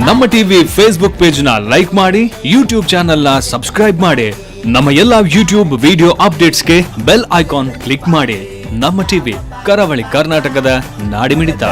ನಮ್ಮ TV Facebook page ನ like ಮಾಡಿ, ಯೂಟ್ಯೂಬ್ ಚಾನೆಲ್ ನ ಸಬ್ಸ್ಕ್ರೈಬ್ ಮಾಡಿ. ನಮ್ಮ ಎಲ್ಲಾ ಯೂಟ್ಯೂಬ್ ವಿಡಿಯೋ ಅಪ್ಡೇಟ್ಸ್ಗೆ bell icon click ಮಾಡಿ. ನಮ್ಮ ಟಿವಿ, ಕರಾವಳಿ ಕರ್ನಾಟಕದ ನಾಡಿಮಿಡಿತ.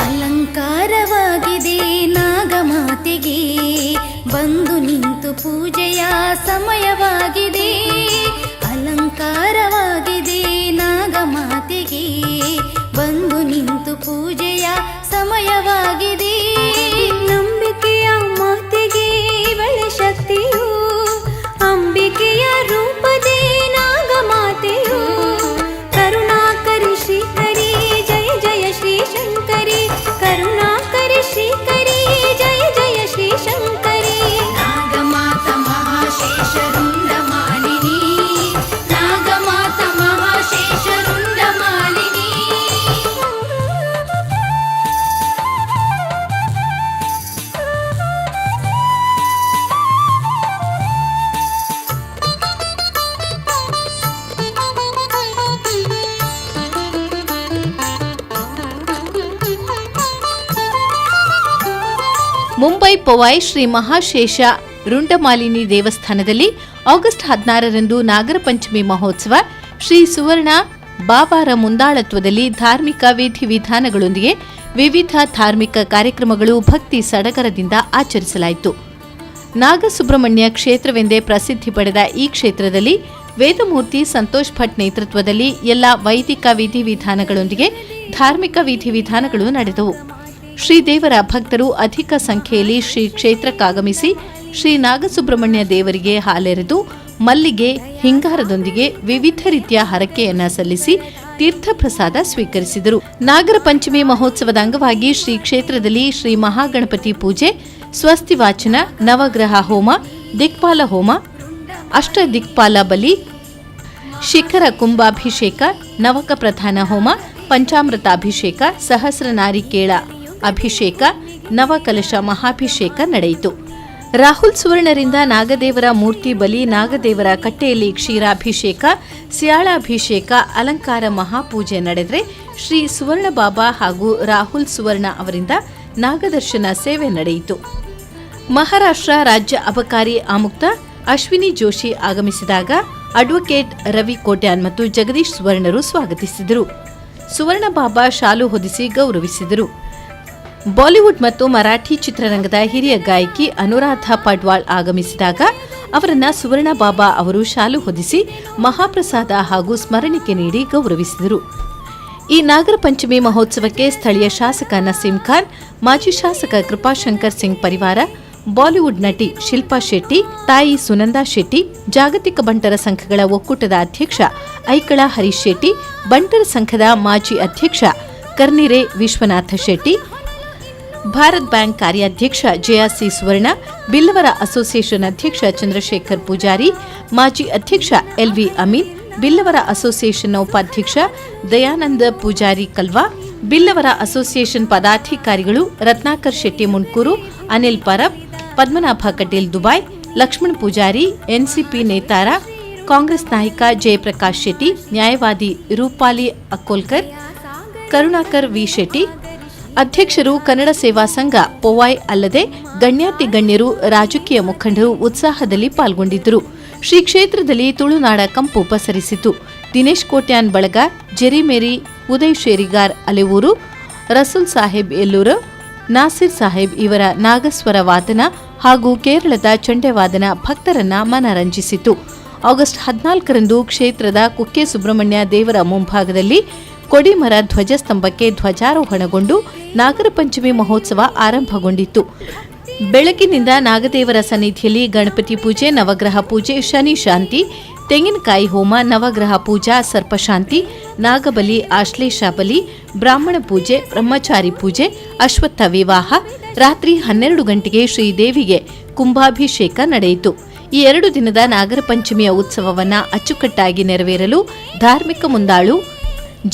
ಅಲಂಕಾರವಾಗಿದೆ ನಾಗಮಾತೆಗೆ, ಬಂದು ನಿಂತು ಪೂಜೆಯ ಸಮಯವಾಗಿದೆ. ಅಲಂಕಾರವಾಗಿದೆ ನಾಗಮಾತೆಗೆ, ಬಂದು ನಿಂತು ಪೂಜೆಯ ಸಮಯವಾಗಿದೆ. ನಂಬಿಕೆಯ ಮಾತೆಗೆ ಇವಳ ಶಕ್ತಿಯು, ಅಂಬಿಕೆಯ ರೂಪದೇ ನಾಗಮಾತೆಯು. ಕರುಣಾಕರಿ ಶ್ರೀಹರಿ, ಜಯ ಜಯ ಶ್ರೀ ಶಂಕರಿ. ಕರುಣಾಕರಿ ಶ್ರೀಕರಿ, ಜಯ ಜಯ ಶ್ರೀ ಶಂಕರಿ. ನಾಗಮಾತ ಮಹಾಶೇಷರುಂಡಮಾಲಿನಿ, ನಾಗಮಾತ ಮಹಾಶೇಷರುಂಡಮಾಲಿನಿ. ಮುಂಬೈ ಪೊವಾಯ್ ಶ್ರೀ ಮಹಾಶೇಷ ರುಂಡಮಾಲಿನಿ ದೇವಸ್ಥಾನದಲ್ಲಿ ಆಗಸ್ಟ್ 16ರಂದು ನಾಗರ ಪಂಚಮಿ ಮಹೋತ್ಸವ ಶ್ರೀ ಸುವರ್ಣ ಬಾಬಾರ ಮುಂದಾಳತ್ವದಲ್ಲಿ ಧಾರ್ಮಿಕ ವಿಧಿವಿಧಾನಗಳೊಂದಿಗೆ ವಿವಿಧ ಧಾರ್ಮಿಕ ಕಾರ್ಯಕ್ರಮಗಳು ಭಕ್ತಿ ಸಡಗರದಿಂದ ಆಚರಿಸಲಾಯಿತು. ನಾಗಸುಬ್ರಹ್ಮಣ್ಯ ಕ್ಷೇತ್ರವೆಂದೇ ಪ್ರಸಿದ್ಧಿ ಪಡೆದ ಈ ಕ್ಷೇತ್ರದಲ್ಲಿ ವೇದಮೂರ್ತಿ ಸಂತೋಷ್ ಭಟ್ ನೇತೃತ್ವದಲ್ಲಿ ಎಲ್ಲ ವೈದಿಕ ವಿಧಿವಿಧಾನಗಳೊಂದಿಗೆ ಧಾರ್ಮಿಕ ವಿಧಿವಿಧಾನಗಳು ನಡೆದವು. ಶ್ರೀದೇವರ ಭಕ್ತರು ಅಧಿಕ ಸಂಖ್ಯೆಯಲ್ಲಿ ಶ್ರೀ ಕ್ಷೇತ್ರಕ್ಕಾಗಮಿಸಿ ಶ್ರೀ ನಾಗಸುಬ್ರಹ್ಮಣ್ಯ ದೇವರಿಗೆ ಹಾಲೆರೆದು, ಮಲ್ಲಿಗೆ ಹಿಂಗಾರದೊಂದಿಗೆ ವಿವಿಧ ರೀತಿಯ ಹರಕೆಯನ್ನ ಸಲ್ಲಿಸಿ ತೀರ್ಥಪ್ರಸಾದ ಸ್ವೀಕರಿಸಿದರು. ನಾಗರ ಪಂಚಮಿ ಮಹೋತ್ಸವದ ಅಂಗವಾಗಿ ಶ್ರೀ ಕ್ಷೇತ್ರದಲ್ಲಿ ಶ್ರೀ ಮಹಾಗಣಪತಿ ಪೂಜೆ, ಸ್ವಸ್ತಿ ವಾಚನ, ನವಗ್ರಹ ಹೋಮ, ದಿಕ್ಪಾಲ ಹೋಮ, ಅಷ್ಟ ದಿಕ್ಪಾಲ ಬಲಿ, ಶಿಖರ ಕುಂಭಾಭಿಷೇಕ, ನವಕ ಪ್ರಧಾನ ಹೋಮ, ಪಂಚಾಮೃತಾಭಿಷೇಕ, ಸಹಸ್ರ ನಾರಿಕೇಳ ಅಭಿಷೇಕ, ನವಕಲಶ ಮಹಾಭಿಷೇಕ ನಡೆಯಿತು. ರಾಹುಲ್ ಸುವರ್ಣರಿಂದ ನಾಗದೇವರ ಮೂರ್ತಿ ಬಲಿ, ನಾಗದೇವರ ಕಟ್ಟೆಯಲ್ಲಿ ಕ್ಷೀರಾಭಿಷೇಕ, ಸಿಯಾಳಾಭಿಷೇಕ, ಅಲಂಕಾರ ಮಹಾಪೂಜೆ ನಡೆದರೆ, ಶ್ರೀ ಸುವರ್ಣಬಾಬಾ ಹಾಗೂ ರಾಹುಲ್ ಸುವರ್ಣ ಅವರಿಂದ ನಾಗದರ್ಶನ ಸೇವೆ ನಡೆಯಿತು. ಮಹಾರಾಷ್ಟ್ರ ರಾಜ್ಯ ಅಬಕಾರಿ ಆಯುಕ್ತ ಅಶ್ವಿನಿ ಜೋಶಿ ಆಗಮಿಸಿದಾಗ ಅಡ್ವೊಕೇಟ್ ರವಿ ಕೋಟ್ಯಾನ್ ಮತ್ತು ಜಗದೀಶ್ ಸುವರ್ಣರು ಸ್ವಾಗತಿಸಿದರು. ಸುವರ್ಣಬಾಬಾ ಶಾಲು ಹೊದಿಸಿ ಗೌರವಿಸಿದರು. ಬಾಲಿವುಡ್ ಮತ್ತು ಮರಾಠಿ ಚಿತ್ರರಂಗದ ಹಿರಿಯ ಗಾಯಕಿ ಅನುರಾಧ ಪಡ್ವಾಳ್ ಆಗಮಿಸಿದಾಗ ಅವರನ್ನ ಸುವರ್ಣ ಬಾಬಾ ಅವರು ಶಾಲು ಹೊದಿಸಿ, ಮಹಾಪ್ರಸಾದ ಹಾಗೂ ಸ್ಮರಣಿಕೆ ನೀಡಿ ಗೌರವಿಸಿದರು. ಈ ನಾಗರ ಪಂಚಮಿ ಮಹೋತ್ಸವಕ್ಕೆ ಸ್ಥಳೀಯ ಶಾಸಕ ನಸೀಂ ಖಾನ್, ಮಾಜಿ ಶಾಸಕ ಕೃಪಾಶಂಕರ್ ಸಿಂಗ್ ಪರಿವಾರ, ಬಾಲಿವುಡ್ ನಟಿ ಶಿಲ್ಪಾ ಶೆಟ್ಟಿ, ತಾಯಿ ಸುನಂದಾ ಶೆಟ್ಟಿ, ಜಾಗತಿಕ ಬಂಟರ ಸಂಘಗಳ ಒಕ್ಕೂಟದ ಅಧ್ಯಕ್ಷ ಐಕಳ ಹರೀಶ್ ಶೆಟ್ಟಿ, ಬಂಟರ ಸಂಘದ ಮಾಜಿ ಅಧ್ಯಕ್ಷ ಕರ್ನಿರೆ ವಿಶ್ವನಾಥ ಶೆಟ್ಟಿ, ಭಾರತ್ ಬ್ಯಾಂಕ್ ಕಾರ್ಯಾಧ್ಯಕ್ಷ ಜೆಆರ್ಸಿ ಸುವರ್ಣ, ಬಿಲ್ಲವರ ಅಸೋಸಿಯೇಷನ್ ಅಧ್ಯಕ್ಷ ಚಂದ್ರಶೇಖರ್ ಪೂಜಾರಿ, ಮಾಜಿ ಅಧ್ಯಕ್ಷ ಎಲ್ವಿ ಅಮೀನ್, ಬಿಲ್ಲವರ ಅಸೋಸಿಯೇಷನ್ನ ಉಪಾಧ್ಯಕ್ಷ ದಯಾನಂದ ಪೂಜಾರಿ ಕಲ್ವಾ, ಬಿಲ್ಲವರ ಅಸೋಸಿಯೇಷನ್ ಪದಾಧಿಕಾರಿಗಳು ರತ್ನಾಕರ್ ಶೆಟ್ಟಿ ಮುಂಡ್ಕೂರು, ಅನಿಲ್ ಪರಬ್, ಪದ್ಮನಾಭ ಕಟೀಲ್ ದುಬಾಯ್, ಲಕ್ಷ್ಮಣ್ ಪೂಜಾರಿ, ಎನ್ಸಿಪಿ ನೇತಾರ, ಕಾಂಗ್ರೆಸ್ ನಾಯಕ ಜಯಪ್ರಕಾಶ್ ಶೆಟ್ಟಿ, ನ್ಯಾಯವಾದಿ ರೂಪಾಲಿ ಅಕೋಲ್ಕರ್, ಕರುಣಾಕರ್ ವಿ ಶೆಟ್ಟಿ, ಅಧ್ಯಕ್ಷರು ಕನ್ನಡ ಸೇವಾ ಸಂಘ ಪೊವಾಯ್ ಅಲ್ಲದೆ ಗಣ್ಯಾತಿ ಗಣ್ಯರು, ರಾಜಕೀಯ ಮುಖಂಡರು ಉತ್ಸಾಹದಲ್ಲಿ ಪಾಲ್ಗೊಂಡಿದ್ದರು. ಶ್ರೀ ಕ್ಷೇತ್ರದಲ್ಲಿ ತುಳುನಾಡ ಕಂಪು ಪಸರಿಸಿತು. ದಿನೇಶ್ ಕೋಟ್ಯಾನ್ ಬಳಗ, ಜೆರಿಮೇರಿ, ಉದಯ್ ಶೇರಿಗಾರ್ ಅಲೆವೂರು, ರಸೂಲ್ ಸಾಹೇಬ್ ಎಲ್ಲೂರು. ನಾಸಿರ್ ಸಾಹೇಬ್ ಇವರ ನಾಗಸ್ವರ ವಾದನ ಹಾಗೂ ಕೇರಳದ ಚಂಡೆವಾದನ ಭಕ್ತರನ್ನ ಮನರಂಜಿಸಿತು. ಆಗಸ್ಟ್ 14ರಂದು ಕ್ಷೇತ್ರದ ಕುಕ್ಕೆ ಸುಬ್ರಹ್ಮಣ್ಯ ದೇವರ ಮುಂಭಾಗದಲ್ಲಿ ಕೊಡಿಮರ ಧ್ವಜಸ್ತಂಭಕ್ಕೆ ಧ್ವಜಾರೋಹಣಗೊಂಡು ನಾಗರ ಪಂಚಮಿ ಮಹೋತ್ಸವ ಆರಂಭಗೊಂಡಿತು. ಬೆಳಗಿನಿಂದ ನಾಗದೇವರ ಸನ್ನಿಧಿಯಲ್ಲಿ ಗಣಪತಿ ಪೂಜೆ, ನವಗ್ರಹ ಪೂಜೆ, ಶನಿ ಶಾಂತಿ, ತೆಂಗಿನಕಾಯಿ ಹೋಮ, ನವಗ್ರಹ ಪೂಜಾ, ಸರ್ಪಶಾಂತಿ, ನಾಗಬಲಿ, ಆಶ್ಲೇಷ ಬಲಿ, ಬ್ರಾಹ್ಮಣ ಪೂಜೆ, ಬ್ರಹ್ಮಚಾರಿ ಪೂಜೆ, ಅಶ್ವತ್ಥ ವಿವಾಹ, ರಾತ್ರಿ 12 ಗಂಟೆಗೆ ಶ್ರೀದೇವಿಗೆ ಕುಂಭಾಭಿಷೇಕ ನಡೆಯಿತು. ಈ 2 ದಿನದ ನಾಗರ ಪಂಚಮಿಯ ಉತ್ಸವವನ್ನು ಅಚ್ಚುಕಟ್ಟಾಗಿ ನೆರವೇರಲು ಧಾರ್ಮಿಕ ಮುಂದಾಳು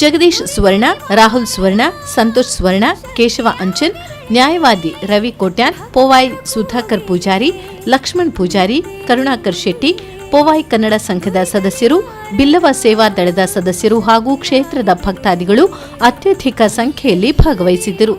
ಜಗದೀಶ್ ಸುವರ್ಣ, ರಾಹುಲ್ ಸುವರ್ಣ, ಸಂತೋಷ್ ಸುವರ್ಣ, ಕೇಶವ ಅಂಚನ್, ನ್ಯಾಯವಾದಿ ರವಿ ಕೋಟ್ಯಾನ್, ಪೋವಾಯ್ ಸುಧಾಕರ್ ಪೂಜಾರಿ, ಲಕ್ಷ್ಮಣ್ ಪೂಜಾರಿ, ಕರುಣಾಕರ್ ಶೆಟ್ಟಿ, ಪೋವಾಯ್ ಕನ್ನಡ ಸಂಘದ ಸದಸ್ಯರು, ಬಿಲ್ಲವ ಸೇವಾ ದಳದ ಸದಸ್ಯರು ಹಾಗೂ ಕ್ಷೇತ್ರದ ಭಕ್ತಾದಿಗಳು ಅತ್ಯಧಿಕ ಸಂಖ್ಯೆಯಲ್ಲಿ ಭಾಗವಹಿಸಿದ್ದರು.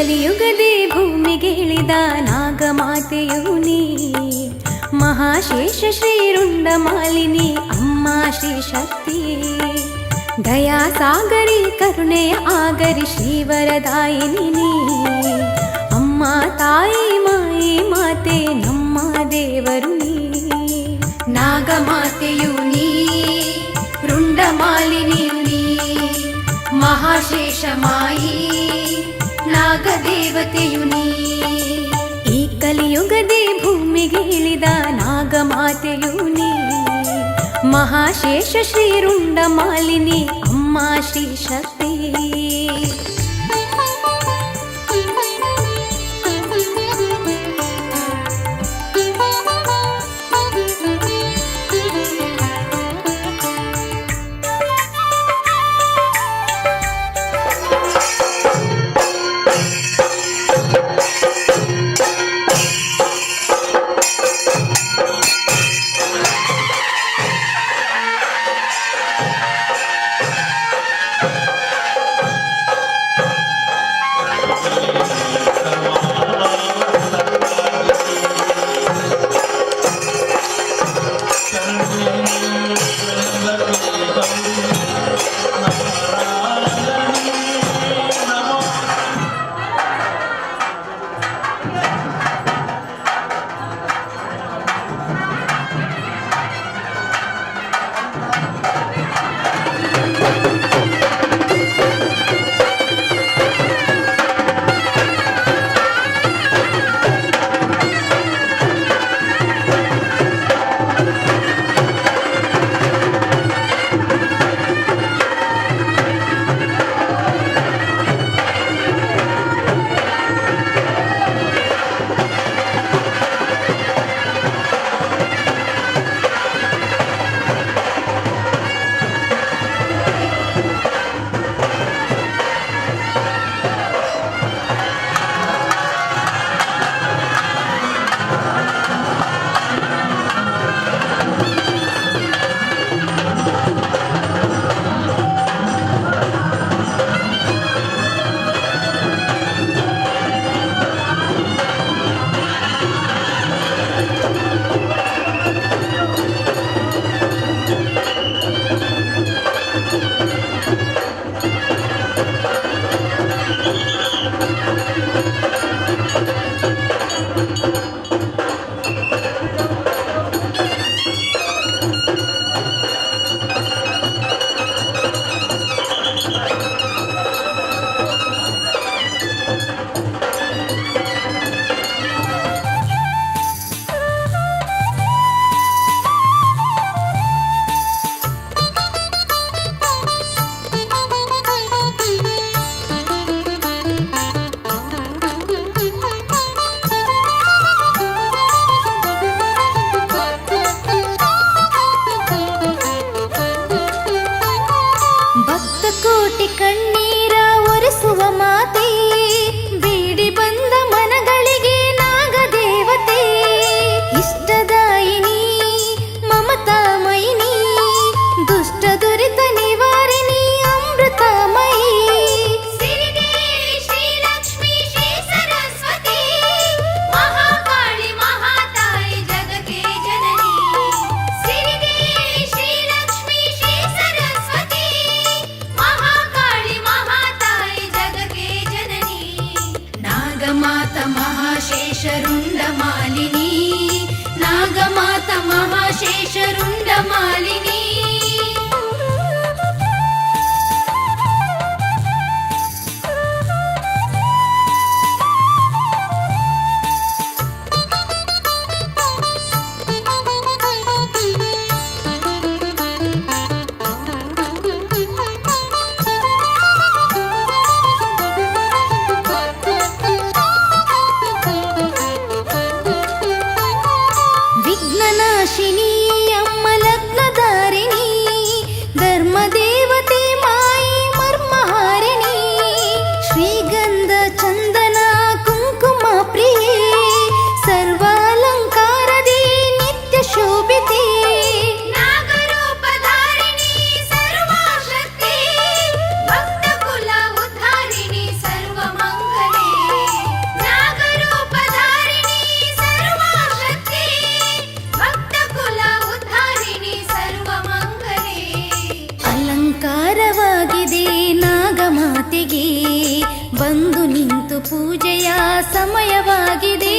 ಕಲಿಯುಗದೇ ಭೂಮಿಗೆ ಇಳಿದ ನಾಗಮಾತೆಯು ನೀ, ಮಹಾಶೇಷ ಶ್ರೀರುಂಡ ಮಾಲಿನಿ ಅಮ್ಮ ಶ್ರೀ ಶಕ್ತಿ. ದಯಾ ಸಾಗರಿ ಕರುಣೆಯ ಆಗರಿ ಶ್ರೀವರದಾಯಿನಿ ನೀ, ಅಮ್ಮ ತಾಯಿ ಮಾಯಿ ಮಾತೆ ನಮ್ಮ ದೇವರು ನೀ. ನಾಗಮಾತೆಯು ನೀ, ರುಂಡಮಾಲಿನಿಯು ನೀ, ಮಹಾಶೇಷ ಮಾಯಿ ನಾಗದೇವತೆಯು ನೀ. ಈ ಕಲಿಯುಗದೇ ಭೂಮಿಗೆ ಇಳಿದ ನಾಗಮಾತೆಯು ನೀ, ಮಹಾಶೇಷ ಶ್ರೀರುಂಡ ಮಾಲಿನಿ ಅಮ್ಮ ಶ್ರೀ ಶಕ್ತಿ. ಭಕ್ತ ಕೋಟಿ ಕಣ್ಣೀರ ಒರೆಸುವ ಮಾತೆ, ಬೇಡಿ ಬಂದ ಮನಗಳಿಗೆ ನಾಗದೇವತೆ. ಇಷ್ಟದಾಯಿನಿ ಮಮತಾಮಯಿನಿ, ದುಷ್ಟ ದುರಿತ ನಿವಾರಿಣಿ ಅಮೃತಮಯಿ. ಶ್ರೀಲಕ್ಷ್ಮೀ ಶ್ರೀ ಸರಸ್ವತಿ ಮಹಾಕಾಳಿ ಮಹಾತಾಯಿ ಜಗಕ್ಕೆ ಜನನಿ. ಸಿರಿದೇವಿ ಶ್ರೀಲಕ್ಷ್ಮೀ ಶ್ರೀ ಸರಸ್ವತಿ ಮಹಾಕಾಳಿ ಮಹಾತಾಯಿ ಜಗಕ್ಕೆ ಜನನಿ. ನಾಗಮಾತ ಮಹಾಶೇಷರುಂಡ ಮಾಲಿನಿ, ನಾಗಮಾತ ಮಹಾಶೇಷರುಂಡ ಮಾಲಿನಿ. ವಿಘ್ನನಾಶಿನಿ ಅಮ್ಮ ನಾಗಮಾತೆಗೆ ಬಂದು ನಿಂತು ಪೂಜೆಯ ಸಮಯವಾಗಿದೆ,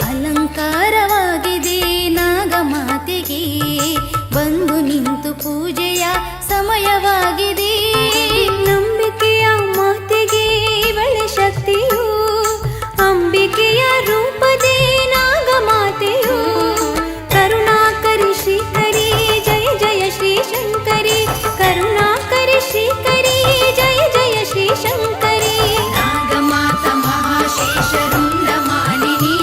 ಅಲಂಕಾರವಾಗಿದೆ. ನಾಗಮಾತೆಗೆ ಬಂದು ನಿಂತು ಪೂಜೆಯ ಸಮಯವಾಗಿದೆ. ನಂಬಿಕೆಯ ಮಾತೆಗೆ ಇವಳ ಶಕ್ತಿಯು, ಅಂಬಿಕೆಯ ರೂಪದೇ ನಾಗಮಾತೆಯು. ಕರುಣಾಕರಿ ಶ್ರೀಕರಿ ಜಯ ಜಯ ಶ್ರೀ ಶಂಕರಿ, ಕರುಣಾಕರಿ ಶ್ರೀಕರಿ ಜಯ ಜಯ ಶ್ರೀ ಶಂಕರಿ. ನಾಗಮಾತ ಮಹಾಶೇಷರುಂಡಮಾಲಿನಿ,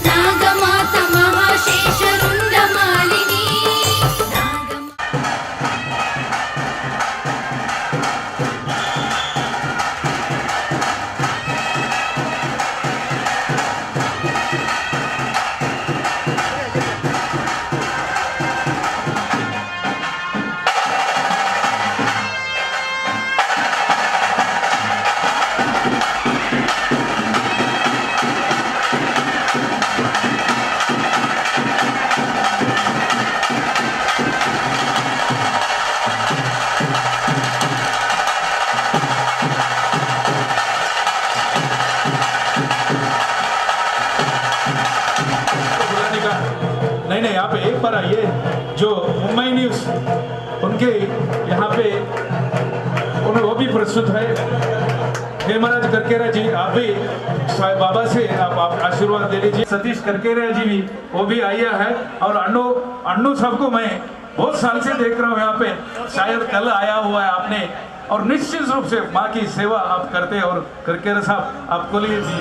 ನಾಗಮಾತ ಮಹಾಶೇಷರುಂಡಮಾಲಿನಿ, ನಾಗ बुलाने का नहीं नहीं, आप एक बार आइए। जो मुंबई न्यूज़ उनके यहाँ पे उन्हें वो भी प्रस्तुत है। हेमराज करकेरा जी, आप भी साईं बाबा से आप आशीर्वाद ले लीजिए। सतीश करकेरा जी भी वो भी आया है। और अन्नू अन्नू साहब को मैं बहुत साल से देख रहा हूँ यहाँ पे, शायद कल आया हुआ है आपने। और निश्चित रूप से माँ की सेवा आप करते हैं। और करकेरा साहब आपको लिए जी।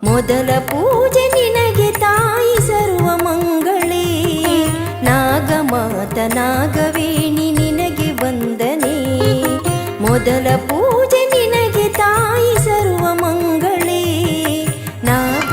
ಮೊದಲ ಪೂಜೆ ನಿನಗೆ ತಾಯಿ ಸರ್ವ ಮಂಗಳೇ, ನಾಗಮಾತ ನಾಗವೇಣಿ ನಿನಗೆ ವಂದನೆ. ಮೊದಲ ಪೂಜೆ ನಿನಗೆ ತಾಯಿ ಸರ್ವ ಮಂಗಳೇ, ನಾಗ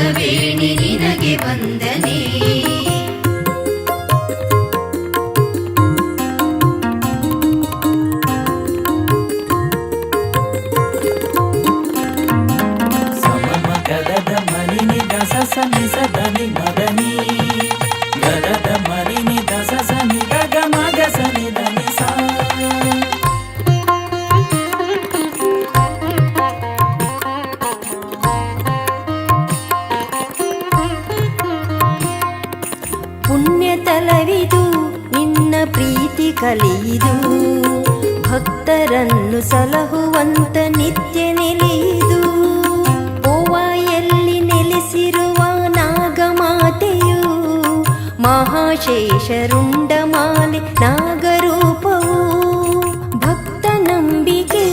ನಾಗವೇಣಿ ನಿನಗೆ ವಂದನೆ. ಸಮಮ ಗದದ ಮನಿ ದಸ ಸನಿ ಸದನಿ ಮದನಿ ಗದದ ಮನಿ ದಸ ಸನಿ ಗಗ ಮಗ ಸನಿ ಧನಿ ಸಾ. ಪುಣ್ಯ ತಲವಿದು, ನಿನ್ನ ಪ್ರೀತಿ ಕಲಿಯಿದು, ಭಕ್ತರನ್ನು ಸಲಹುವಂತ ನಿತ್ಯ ನೆಲೆಯಿದು. ಪೋವಾಯಲ್ಲಿ ನೆಲೆಸಿರುವ ನಾಗಮಾತೆಯು, ಮಹಾಶೇಷರುಂಡಮಾಲೆ ನಾಗರೂಪವು ಭಕ್ತ ನಂಬಿಕೆ.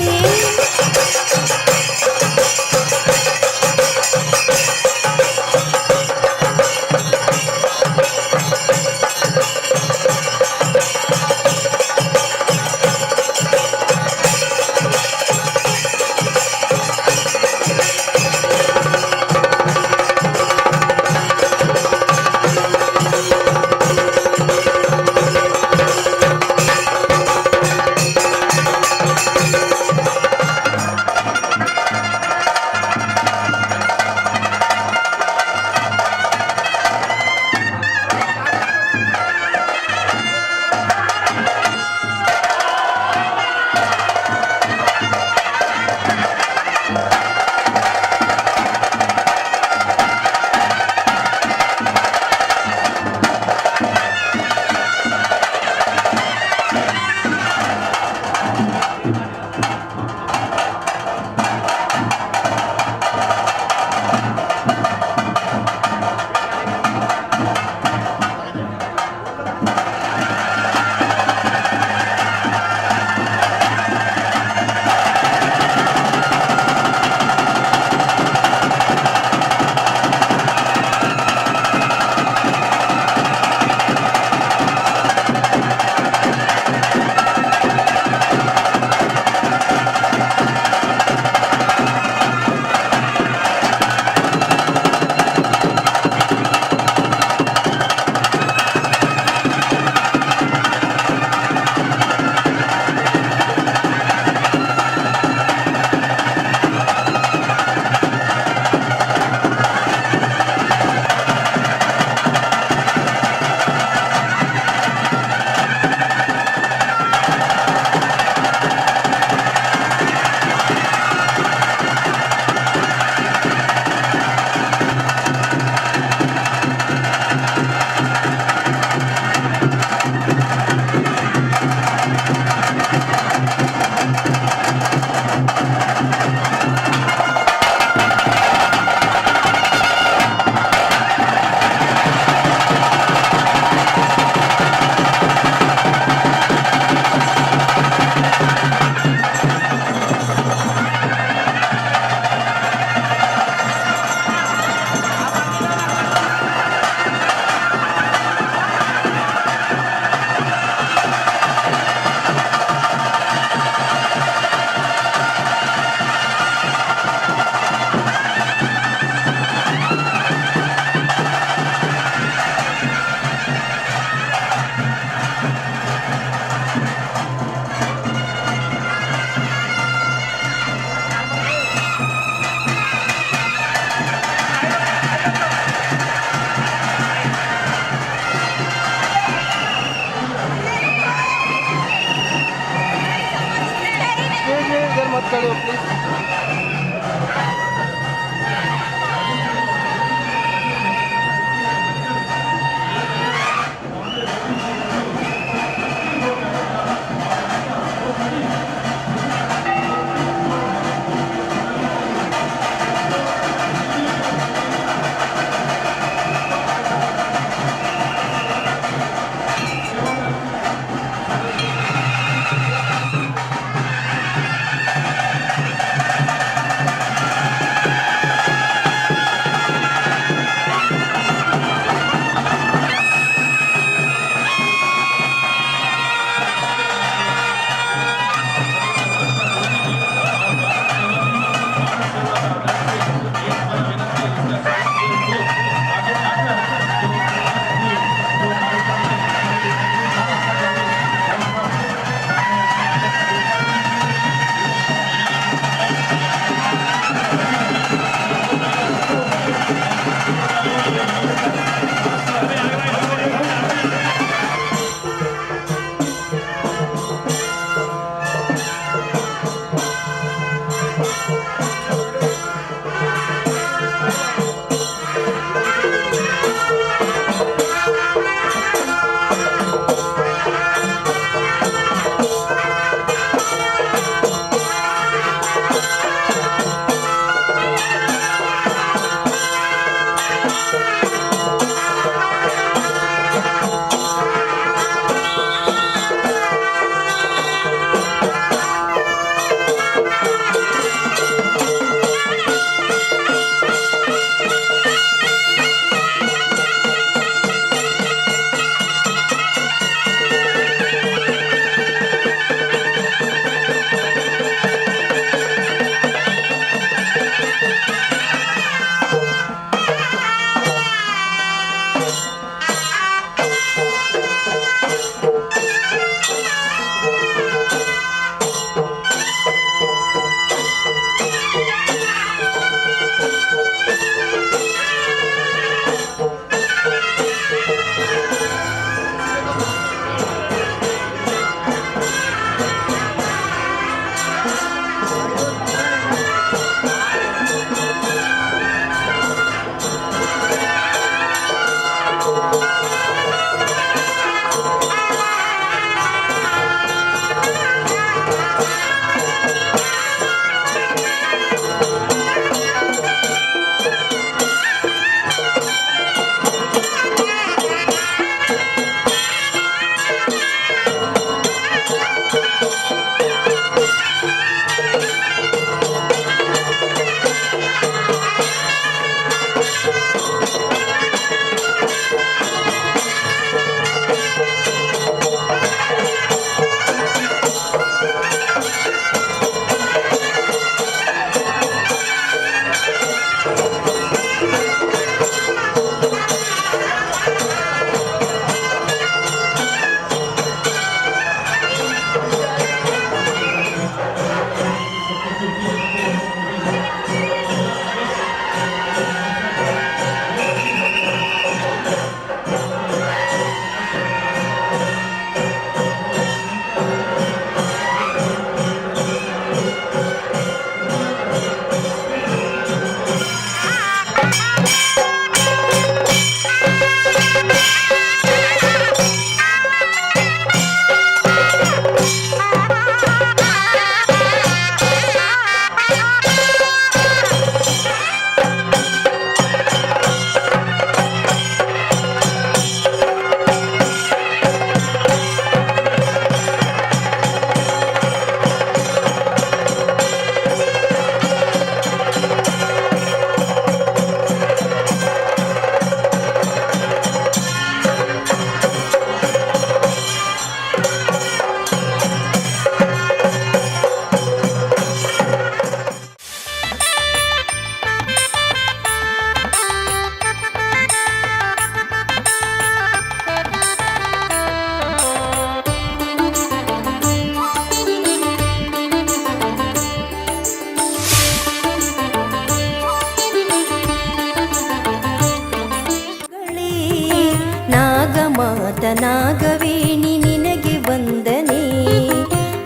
ನಾಗಮಾತ ನಾಗವೇಣಿ ನಿನಗೆ ವಂದನೆ,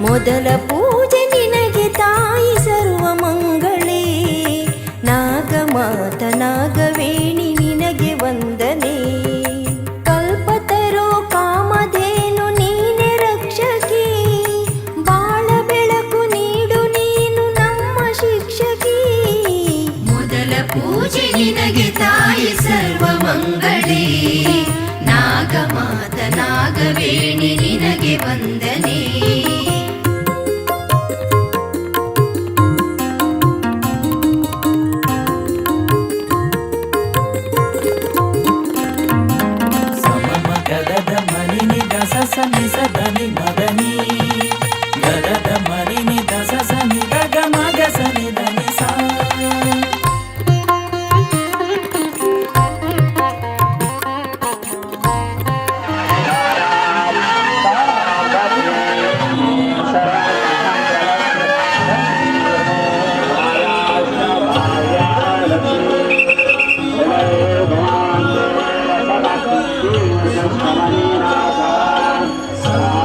ಮೊದಲ ಪೂಜೆ ನಿನಗೆ ತಾಯಿ ಸರ್ವ ಮಂಗಳೇ. ನಾಗಮಾತ ನಾಗವೇಣಿ ನಿನಗೆ ವಂದನೆ, ಕಲ್ಪತರು ಕಾಮಧೇನು ನೀನೆ ರಕ್ಷಕಿ, ಬಾಳ ಬೆಳಕು ನೀಡು ನೀನು ನಮ್ಮ ಶಿಕ್ಷಕಿ. ಮೊದಲ ಪೂಜೆ ನಿನಗೆ ತಾಯಿ ಸರ್ವ ಮಂಗಳೇ, ನಾಗಮಾತ ನಾಗವೇಣಿ ನಿನಗೆ ವಂದನೆ.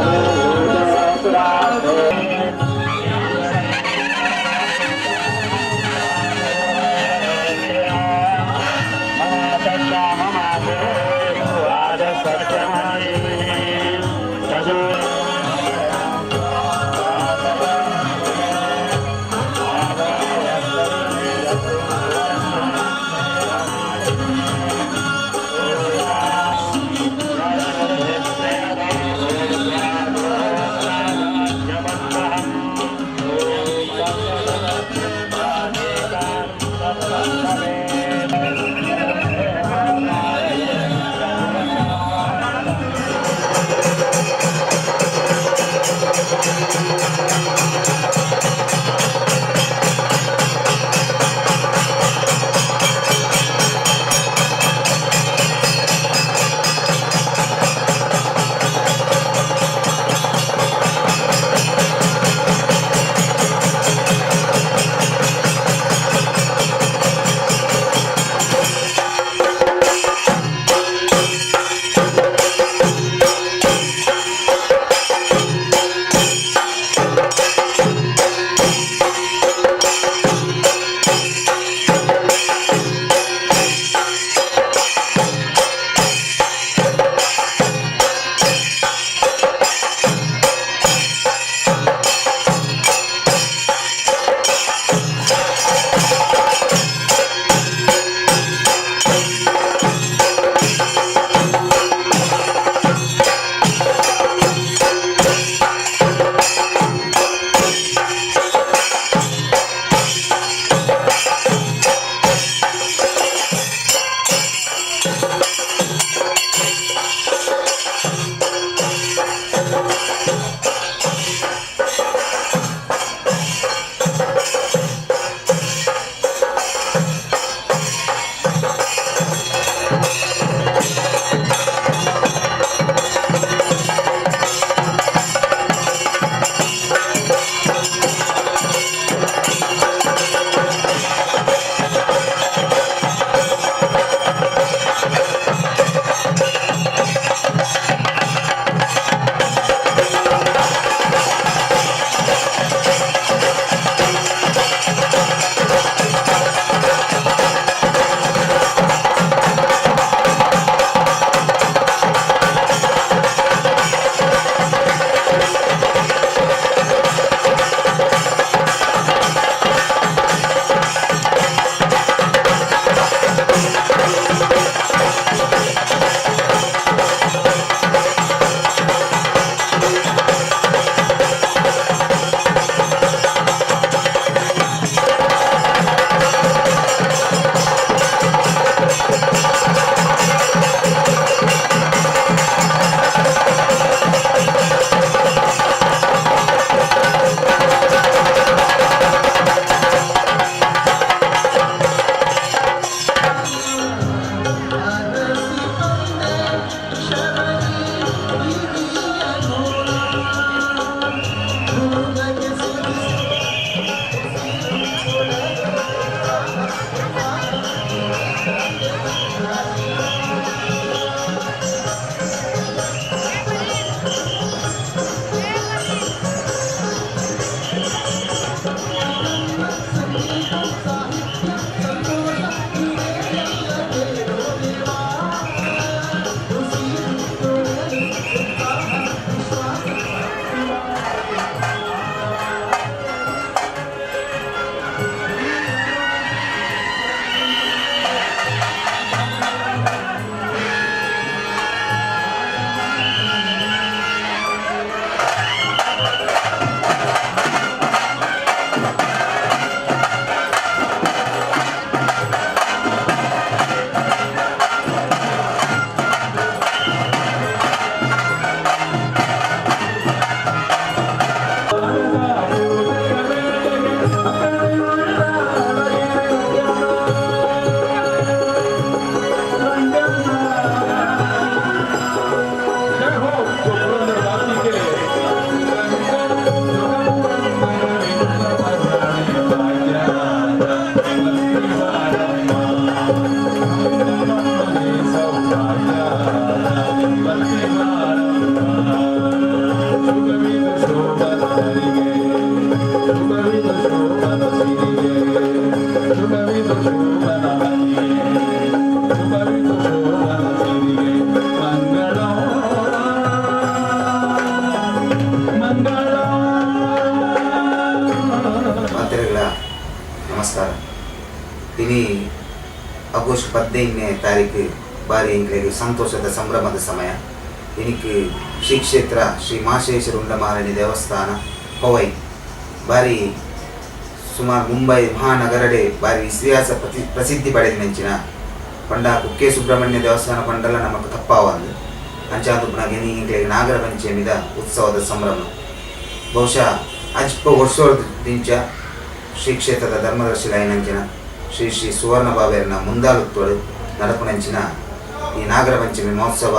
Thank you. 15ನೇ ತಾರೀಕು ಬಾರಿ ಎಂಕ್ಲೆಗ್ ಸಂತೋಷದ ಸಂಭ್ರಮದ ಸಮಯ. ಇನಿಕ್ ಶ್ರೀ ಕ್ಷೇತ್ರ ಶ್ರೀ ಮಾಶೇಶ್ವರ ಉಂಡಮಾಲಿನಿ ದೇವಸ್ಥಾನ ಪೊವೈ ಬಾರಿ ಸುಮಾರು ಮುಂಬೈ ಮಹಾನಗರಡೆ ಬಾರಿ ಇತಿಹಾಸ ಪ್ರಸಿದ್ಧಿ ಪಡೆದಿನಂಚಿನ ಪಂಡ ಕುಕ್ಕೆ ಸುಬ್ರಹ್ಮಣ್ಯ ದೇವಸ್ಥಾನ ಪಂಡಲ ನಮಕ್ ತಪ್ಪಾವಂದು. ಅಂಚಾದ್ ಉಪ್ಪುನಗ ಇನಿ ಎಂಕ್ಲೆಗ್ ನಾಗರ ಪಂಚಮಿದ ಉತ್ಸವದ ಸಂಭ್ರಮ. ಬಹುಶಃ ಅಜ್ಪ ವರ್ಷದಿಂಚ ಶ್ರೀ ಕ್ಷೇತ್ರದ ಧರ್ಮದರ್ಶಿಲಾಯಿನಂಚಿನ ಶ್ರೀ ಶ್ರೀ ಸುವರ್ಣ ಬಾಬೇರನ ಮುಂದಾಳುತ್ವಡು ನಡಪುನಂಚಿನ ಈ ನಾಗರ ಪಂಚಮಿ ಮಹೋತ್ಸವ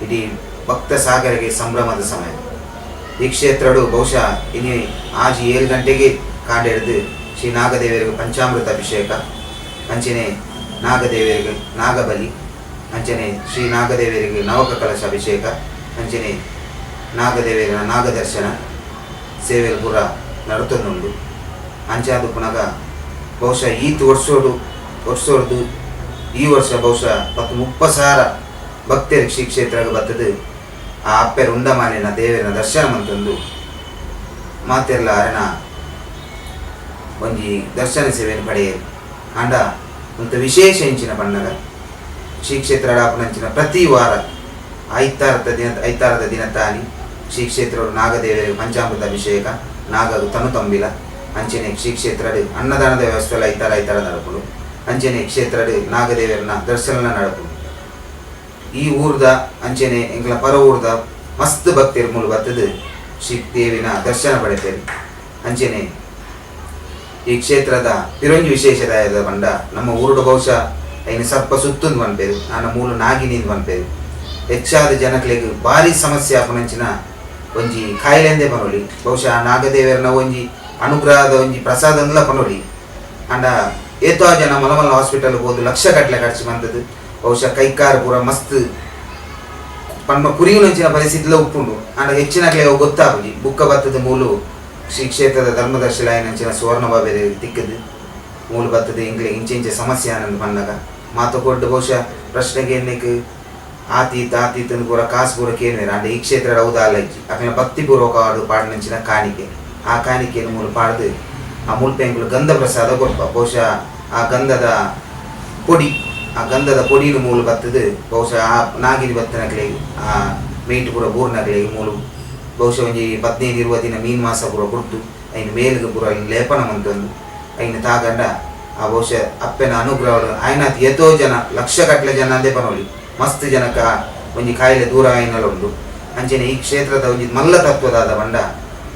ಇಡೀ ಭಕ್ತ ಸಾಗರಿಗೆ ಸಂಭ್ರಮದ ಸಮಯ. ಈ ಕ್ಷೇತ್ರಡು ಬಹುಶಃ ಇನಿ ಆಜಿ 7 ಗಂಟೆಗೆ ಕಾಂಡೆಡ್ದು ಶ್ರೀ ನಾಗದೇವರಿಗೆ ಪಂಚಾಮೃತ ಅಭಿಷೇಕ, ಅಂಚನೆ ನಾಗದೇವರಿಗೆ ನಾಗಬಲಿ, ಅಂಚನೆ ಶ್ರೀ ನಾಗದೇವರಿಗೆ ನವಕ ಕಲಶ ಅಭಿಷೇಕ, ಅಂಚನೆ ನಾಗದೇವರ ನಾಗದರ್ಶನ ಸೇವೆ ಪೂರ ನಡತೊಂದುಂಡು. ಅಂಚಾದ್ ಉಪ್ಪುನಗ ಬಹುಶಃ ಈತ್ ವರ್ಷೋಡು ವರ್ಷೋಡ್ದು ಈ ವರ್ಷ ಬಹುಶಃ 10-30 ಸಾವಿರ ಭಕ್ತರು ಶ್ರೀ ಕ್ಷೇತ್ರಗ್ ಬತ್ತದು ಆ ಅಪ್ಪೆರ್ ಉಂಡಮಾಲಿನ ದೇವರ ದರ್ಶನ ಮಂತೊಂದು ಮಾತೆರ್ಲ ಅರೆನ ಒಂಜಿ ದರ್ಶನ ಸೇವೆಯನ್ನು ಪಡೆಯರು. ಆಂಡ ಒಂತ ವಿಶೇಷ ಇಂಚಿನ ಪನ್ನಗ ಶ್ರೀ ಕ್ಷೇತ್ರ ಆಪುನಂಚಿನ ಪ್ರತಿ ವಾರ ಐತಾರದ ದಿನ, ಐತಾರದ ದಿನ ತಾನಿ ಶ್ರೀ ಕ್ಷೇತ್ರ ನಾಗದೇವರಿಗೆ ಪಂಚಾಮೃತ ಅಭಿಷೇಕ, ನಾಗಗ್ ತನು ತಂಬಿಲ, ಅಂಚನೆ ಶ್ರೀ ಕ್ಷೇತ್ರಡ್ ಅನ್ನದಾನದ ವ್ಯವಸ್ಥೆ ಐತಾರ ಐತಾರ ನಡಪುಂಡು. ಅಂಚನೆ ಕ್ಷೇತ್ರಡ್ ನಾಗದೇವರನ ದರ್ಶನ ನಡಪುಂಡು. ಈ ಊರ್ದ ಅಂಚನೆ ಎಂಕ್ಲ ಪರ ಊರ್ದ ಮಸ್ತ್ ಭಕ್ತರು ಮೂಲು ಬತ್ತದು ಶ್ರೀ ದೇವಿನ ದರ್ಶನ ಪಡೆತೇವೆ. ಅಂಚನೆ ಈ ಕ್ಷೇತ್ರದ ಪಿರೊಂಜಿ ವಿಶೇಷದಾಯದ ಪಂಡ ನಮ್ಮ ಊರುಡು ಬಹುಶಃ ಐನ ಸರ್ಪ ಸುತ್ತುಂದು ಪನ್ಪೇರು, ಆಂಡ ಮೂಲು ನಾಗಿನಿಂದ್ ಪನ್ಪೇರು. ಹೆಚ್ಚಾದ ಜನಕ್ಲೆಗ್ ಭಾರಿ ಸಮಸ್ಯೆ ಆಪುನಂಚಿನ ಒಂಜಿ ಕಾಯಿಲೆಂದೇ ಪನೊಲಿ. ಬಹುಶಃ ನಾಗದೇವರನ ಒಂಜಿ ಅನುಗ್ರಹದ ಒಂಜಿ ಪ್ರಸಾದಂದ್ಲ ಪನೊಲಿ. ಆಂಡ ಏತೋ ಜನ ಮಲ್ಲ ಮಲ್ಲ ಹಾಸ್ಪಿಟಲ್ ಪೋದು ಲಕ್ಷ ಗಟ್ಟಲೆ ಖರ್ಚು ಮಂತದು ಬಹುಶಃ ಕೈಕಾರ್ ಪೂರ ಮಸ್ತ್ ಪನ್ಮ ಕುರಿಯುನಂಚಿನ ಪರಿಸ್ಥಿತಿಲ ಉಪ್ಪುಂಡು. ಆಂಡ ಹೆಚ್ಚಿನಕ್ಲೆ ಅವು ಗೊತ್ತಾಪುಜಿ. ಬುಕ್ಕ ಬತ್ತದ ಮೂಲು ಶ್ರೀ ಕ್ಷೇತ್ರದ ಧರ್ಮದರ್ಶಿಲಾಯಿನಂಚಿನ ಸುವರ್ಣ ಬಾಬೇರೆ ತಿಕ್ಕದು ಮೂಲು ಬತ್ತದ ಎಂಕ್ಲೆ ಇಂಚೆ ಇಂಚೆ ಸಮಸ್ಯೆ ಆನಂದ್ ಪನ್ನಗ ಮಾತ ಕೊಡ್ಡು ಬಹುಶಃ ಪ್ರಶ್ನೆಗೆ ಎನ್ನೆಕ್ ಆತೀತ ಆತೀತನ ಪೂರ ಕಾಸು ಪೂರ ಕೇನುವೆರ್. ಆಂಡ ಈ ಕ್ಷೇತ್ರ ಅವು ಇಜ್ಜಿ. ಅಕ್ಲೆನ ಭಕ್ತಿ ಪೂರ್ವಕವಾದ ಪಾಡಿನಂಚಿನ ಕಾಣಿಕೆ, ಆ ಕಾಣಿಕೆಯನ್ನು ಮೂಲು ಪಾಡ್ದು ಆ ಮುಲ್ಪ ಎಂಕುಲು ಗಂಧ ಪ್ರಸಾದ ಕೊರ್ಪ. ಬಹುಶಃ ಆ ಗಂಧದ ಪೊಡಿ, ಆ ಗಂಧದ ಪೊಡಿನ ಮೂಲು ಬತ್ತದು ಬಹುಶಃ ಆ ನಾಗಿನಿ ಬತ್ತನಕ್ಲೆಗ್ ಆ ಮೇಟ್ ಪೂರ ಬೂರ್ನಕ್ಲೆಗ್ ಮೂಲು ಬಹುಶಃ ಒಂಜಿ 15-20 ದಿನ ಮೀನ್ ಮಾಸ ಪೂರ ಬುಡ್ದು ಐನ ಮೇಲ್ಗ್ ಪೂರ ಲೇಪನ ಮಂತೊಂದು ಐನ ತಾಗಂಡ ಆ ಬಹುಶಃ ಅಪ್ಪೆನ ಅನುಗ್ರಹ ಆಯ್ನಾತ್ ಏತೋ ಜನ ಲಕ್ಷ ಗಟ್ಟಲೆ ಜನ ಅಂದೇ ಪನೊಲಿ ಮಸ್ತ್ ಜನಕ ಒಂಜಿ ಕಾಯಿಲೆ ದೂರ ಆಯ್ನಲ ಉಂಡು. ಅಂಚನೆ ಈ ಕ್ಷೇತ್ರದ ಒಂಜಿ ಮಲ್ಲ ತತ್ವದಾದ ಪಂಡ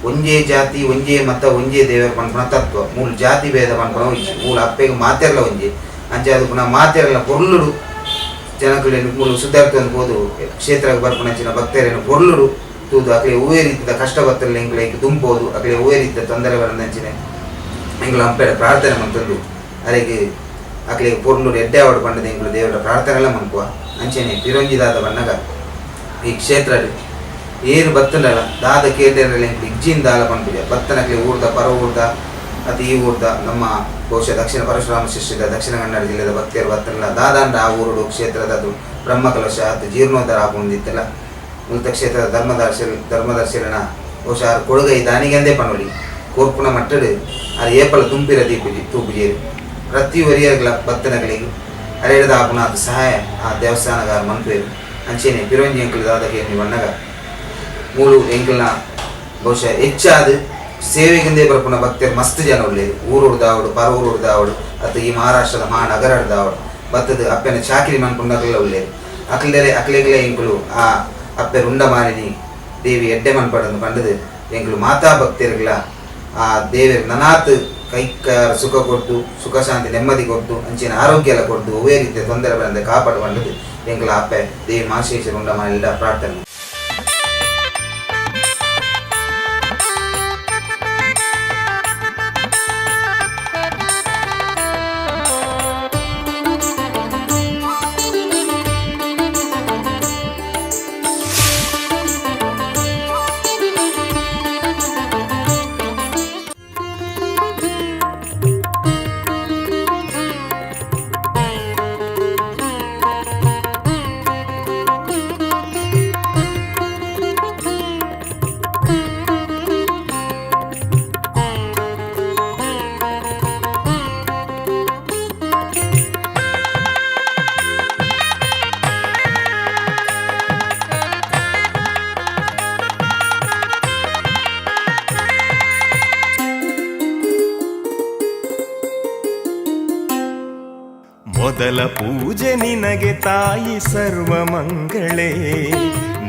ಒಂಜೇ ಜಾತಿ, ಒಂಜೇ ಮತ, ಒಂಜೇ ದೇವರ ಪನ್ಪುನ ತತ್ವ. ಮೂಲು ಜಾತಿ ಭೇದ ಪನ್ಪುನ ಇಜ್ಜಿ. ಮೂಲು ಅಪ್ಪೆಗ್ ಮಾತೆರ್ಲ ಒಂಜಿ. ಅಂಚ ಅದು ಪುನಃ ಮಾತೆರ್ಲ ಪೊರ್ಲುಡು ಜನಕುಲೆನ್ ಮೂಲು ಸುಧಾರ್ತೊಂದು ಪೋದು ಕ್ಷೇತ್ರಗ್ ಬರ್ಪುನಂಚಿನ ಭಕ್ತರೆನ್ ಪೊರ್ಲುಡು ತೂದು ಅಕ್ಲೆ ಒವ್ವೇ ರೀತಿದ ಕಷ್ಟ ಬತ್ತಲ್ಲ ಎಂಕ್ಲೆ ದುಂಪೋದು ಅಕ್ಲೆ ಒವ್ವೇ ರೀತಿದ ತೊಂದರೆ ಬರಂದಂಚಿನ ಎಂಕ್ಲ ಅಪ್ಪೆಡ ಪ್ರಾರ್ಥನೆ ಮಂತೊಂದು ಅರೆಗ್ ಅಕ್ಲೆಗ್ ಪೊರ್ಲುಡು ಎಡ್ಡೆ ಆವಡ್ ಪಂಡದ ಎಂಕ್ಲು ದೇವರ ಪ್ರಾರ್ಥನೆಲ ಮನ್ಪುವ. ಅಂಚನೆ ಪಿರೊಂಜಿದಾದ ಬನ್ನಗ ಈ ಕ್ಷೇತ್ರಡ್ ಏರು ಬತ್ತಂಡಲ ದಾದ ಕೇಂದ್ರ ಎಂಕ್ಲು ಇಜ್ಜಿನ್ ದಾಲ ಪನ್ಪುಜ. ಬತ್ತನಕ್ಲೆ ಊರ್ದ ಪರ ಊರ್ದ ಅತಿ ಈ ಊರ್ದ ನಮ್ಮ ಬಹುಶಃ ದಕ್ಷಿಣ ಪರಶುರಾಮ ಶಿಷ್ಯದ ದಕ್ಷಿಣ ಕನ್ನಡ ಜಿಲ್ಲೆದ ಭಕ್ತಿಯರು ಬತ್ತಂಡಲ ದಾದಾಂಡ ಆ ಊರುಡು ಕ್ಷೇತ್ರದ ಅದು ಬ್ರಹ್ಮಕಲಶ ಅತ್ ಜೀರ್ಣೋದ್ಧಾರ ಆಪುಂದಿತ್ತಲ ಮುಲ್ತ ಕ್ಷೇತ್ರದ ಧರ್ಮದರ್ಶಿಲನ ಬಹುಶಃ ಆರ್ ಕೊಡುಗೈ ದಾನಿಗೆಂದೇ ಪನೊಲಿ ಕೋರ್ಪುನ ಮಟ್ಟಡು ಆರ್ ಏಪಲ ತುಂಪಿರ ದೀಪುಜಿ ತೂಪುಜೇರು. ಪ್ರತಿ ಒರಿಯರ್ಗ್ಲ ಬತ್ತನಗಳಿಗೆ ಅರೆಡ್ದ ಆಪುನ ಅದು ಸಹಾಯ ಆ ದೇವಸ್ಥಾನಗಾರ ಮನ್ಪೇರು. ಅಂಚೆನೆ ಪಿರೊಂಜಿ ಎಂಕುಲು ದಾದಕ್ಕೆ ಬಣ್ಣಗ ಮೂಲು ಎಂಕಲ್ನ ಬಹುಶಃ ಹೆಚ್ಚಾದ ಸೇವೆಗಿಂದೇ ಬರ್ಪುನ ಭಕ್ತರು ಮಸ್ತ್ ಜನ ಉಳ್ಳೇರು. ಊರುಡು ದಾವಡು, ಪರ ಊರುಡು ದಾವಡು, ಅತ್ತ ಈ ಮಹಾರಾಷ್ಟ್ರದ ಮಹಾನಗರ ದಾವಡು ಬತ್ತದ ಅಪ್ಪೆನ ಚಾಕಿರಿ ಮನ್ಪುಂಡಕ್ಲ ಉಳ್ಳೇರು. ಅಕ್ಲೆರೆ ಅಕ್ಲೆಗ್ಲೆ ಎಂಕುಲು ಆ ಅಪ್ಪೆ ರುಂಡಮಾಲಿನಿ ದೇವಿ ಎಡ್ಡೆ ಮನ್ಪಡಂದು ಪಂಡದು ಎಂಕುಲು ಮಾತಾ ಭಕ್ತರುಗಳ ಆ ದೇವಿಯರ್ ನನಾತ್ ಕೈಕಾರ ಸುಖ ಕೊಟ್ಟು, ಸುಖ ಶಾಂತಿ ನೆಮ್ಮದಿ ಕೊಟ್ಟು, ಅಂಚಿನ ಆರೋಗ್ಯ ಎಲ್ಲ ಕೊಟ್ಟು, ಒವ್ವೇ ರೀತಿಯ ತೊಂದರೆ ಬರಂದೆ ಕಾಪಾಡು ಪಂಡದು ಎಂಕುಲ ಅಪ್ಪೆ ದೇವಿ ಮಾಶೇಶ ರುಂಡಮಾಲಿನ ಪ್ರಾರ್ಥನೆ. ಮೊದಲ ಪೂಜೆ ನಿನಗೆ ತಾಯಿ ಸರ್ವಮಂಗಳೇ.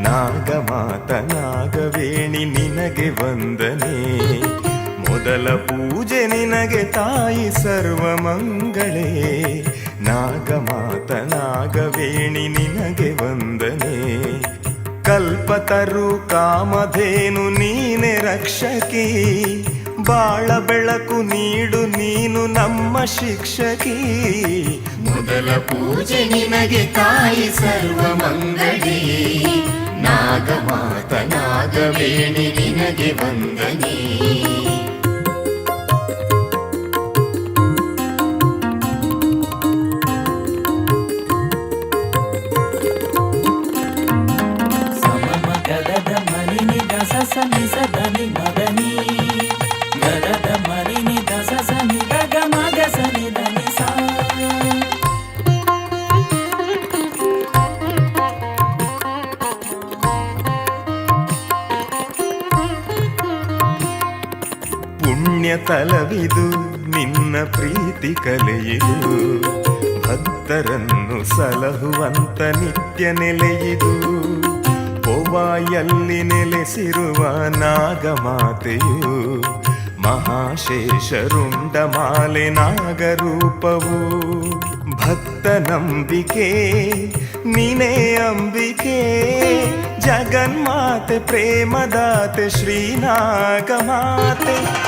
ನಾಗಮಾತ ನಾಗವೇಣಿ ನಿನಗೆ ವಂದನೆ. ಮೊದಲ ಪೂಜೆ ನಿನಗೆ ತಾಯಿ ಸರ್ವಮಂಗಳೇ. ನಾಗಮಾತ ನಾಗವೇಣಿ ನಿನಗೆ ವಂದನೆ. ಕಲ್ಪತರು ಕಾಮಧೇನು ನೀನೆ ರಕ್ಷಕಿ. ಬಾಳ ಬೆಳಕು ನೀಡು ನೀನು ನಮ್ಮ ಶಿಕ್ಷಕಿ. ಮೊದಲ ಪೂಜೆ ನಿನಗೆ ತಾಯಿ ಸರ್ವಮಂಗಳೇ. ನಾಗಮಾತ ನಾಗವೇಣಿ ನಿನಗೆ ವಂದನೆ. ಸಮ ಮ ಗ the the ಮ ನಿ ನಿ the ಸ ಸ ನಿ ಸ the ನಿ ಮ the ನಿ ಗ the the ಮ ನಿ ನಿ the ಸ ಸ ನಿ ಗ ಗ ಮ ಗ ಸ ನಿ the ನಿ ಸಾ. ಪುಣ್ಯ ತಲವಿದು ನಿನ್ನ ಪ್ರೀತಿ ಕಲೆಯಿದು. ಭಕ್ತರನ್ನು ಸಲಹುವಂತ ನಿತ್ಯ ನೆಲೆಯಿದು. ಪೊವಾಯಲ್ಲಿ ನೆಲೆಸಿರುವ ನಾಗಮಾತೆಯು ಮಹಾಶೇಷರುಂಡ ಮಾಲೆ ನಾಗರೂಪವು. ಭಕ್ತ ನಂಬಿಕೆ ನೀನೇ ಅಂಬಿಕೆ. ಜಗನ್ಮಾತೆ ಪ್ರೇಮದಾತೆ ಶ್ರೀನಾಗಮಾತೆ.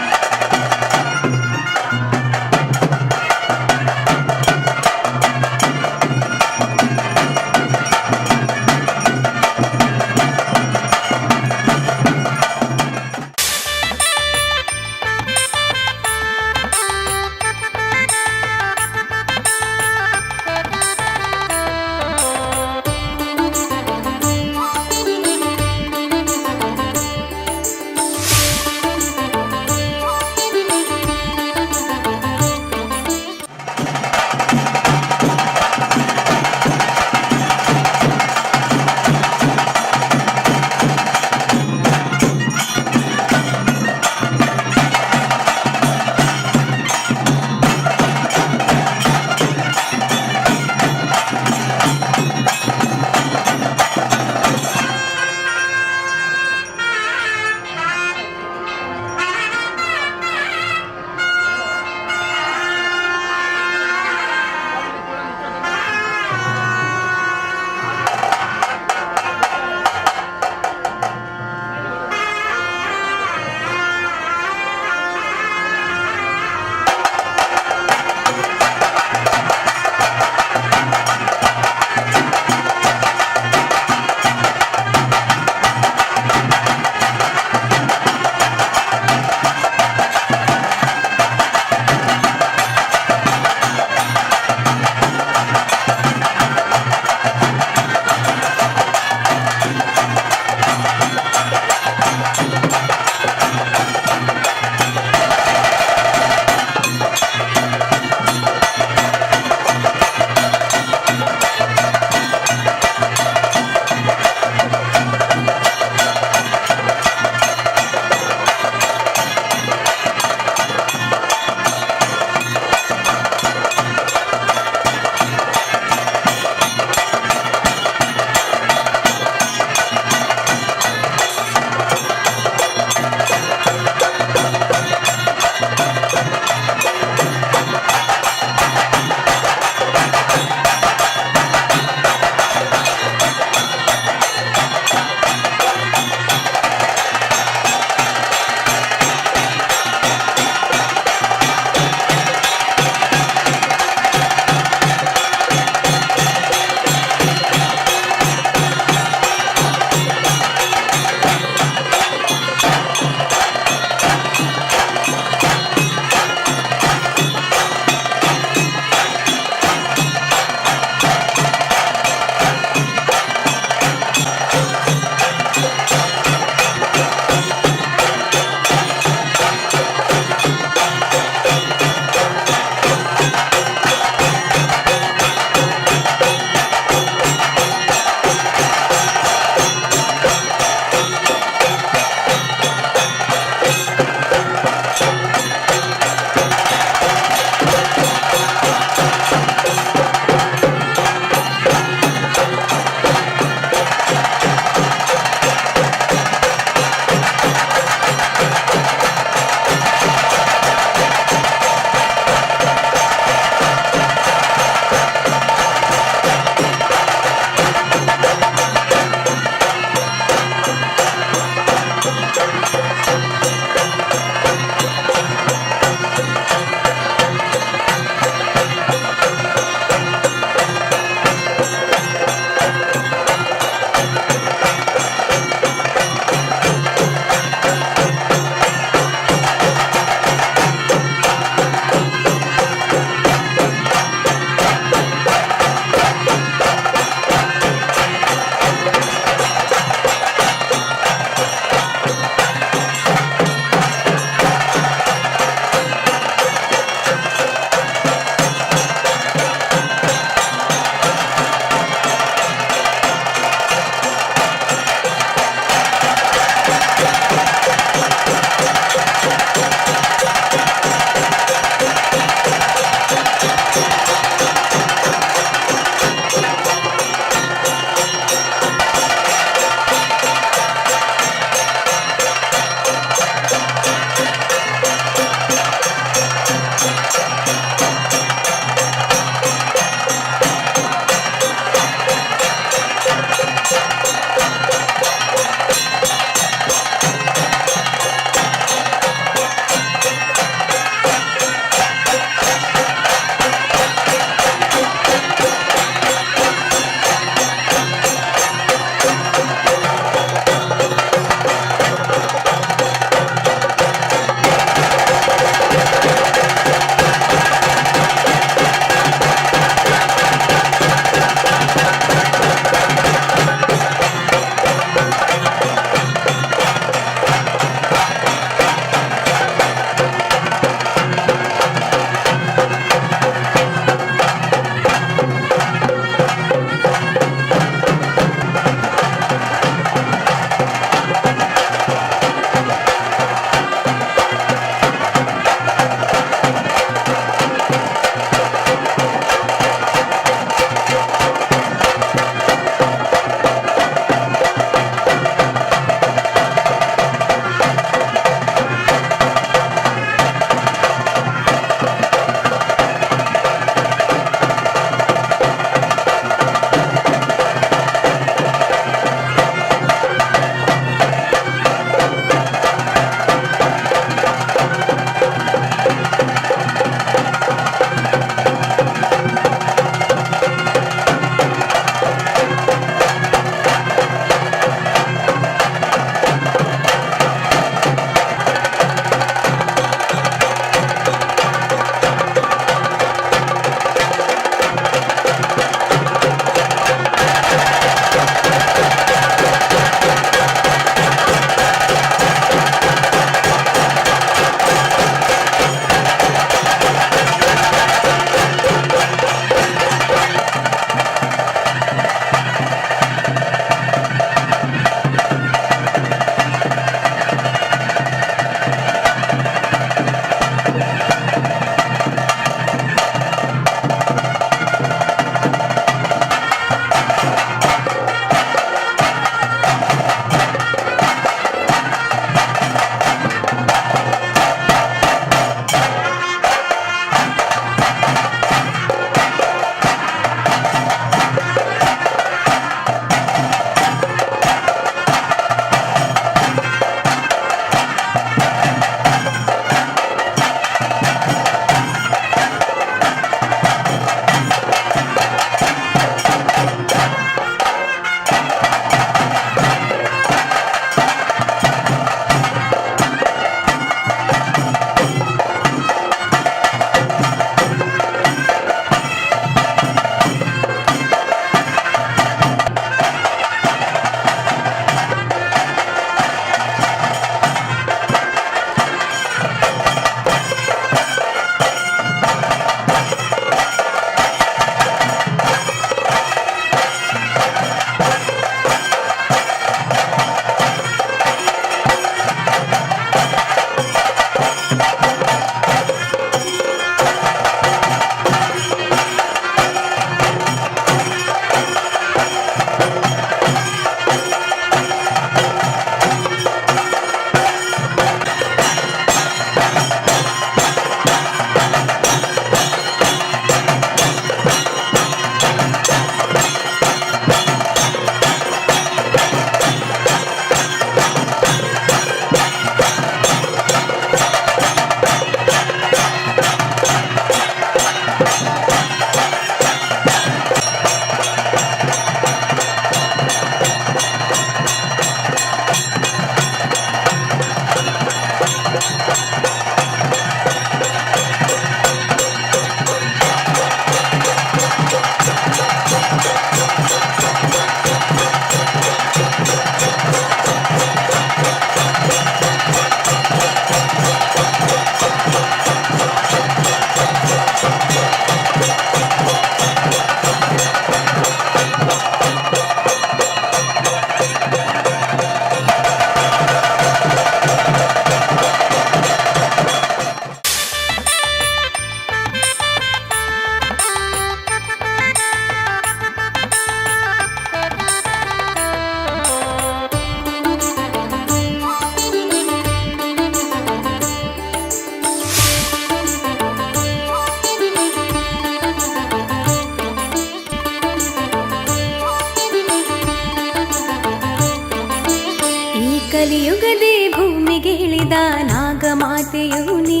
ಕಲಿಯುಗದೇ ಭೂಮಿಗೆ ಇಳಿದ ನಾಗಮಾತೆಯು ನೀ,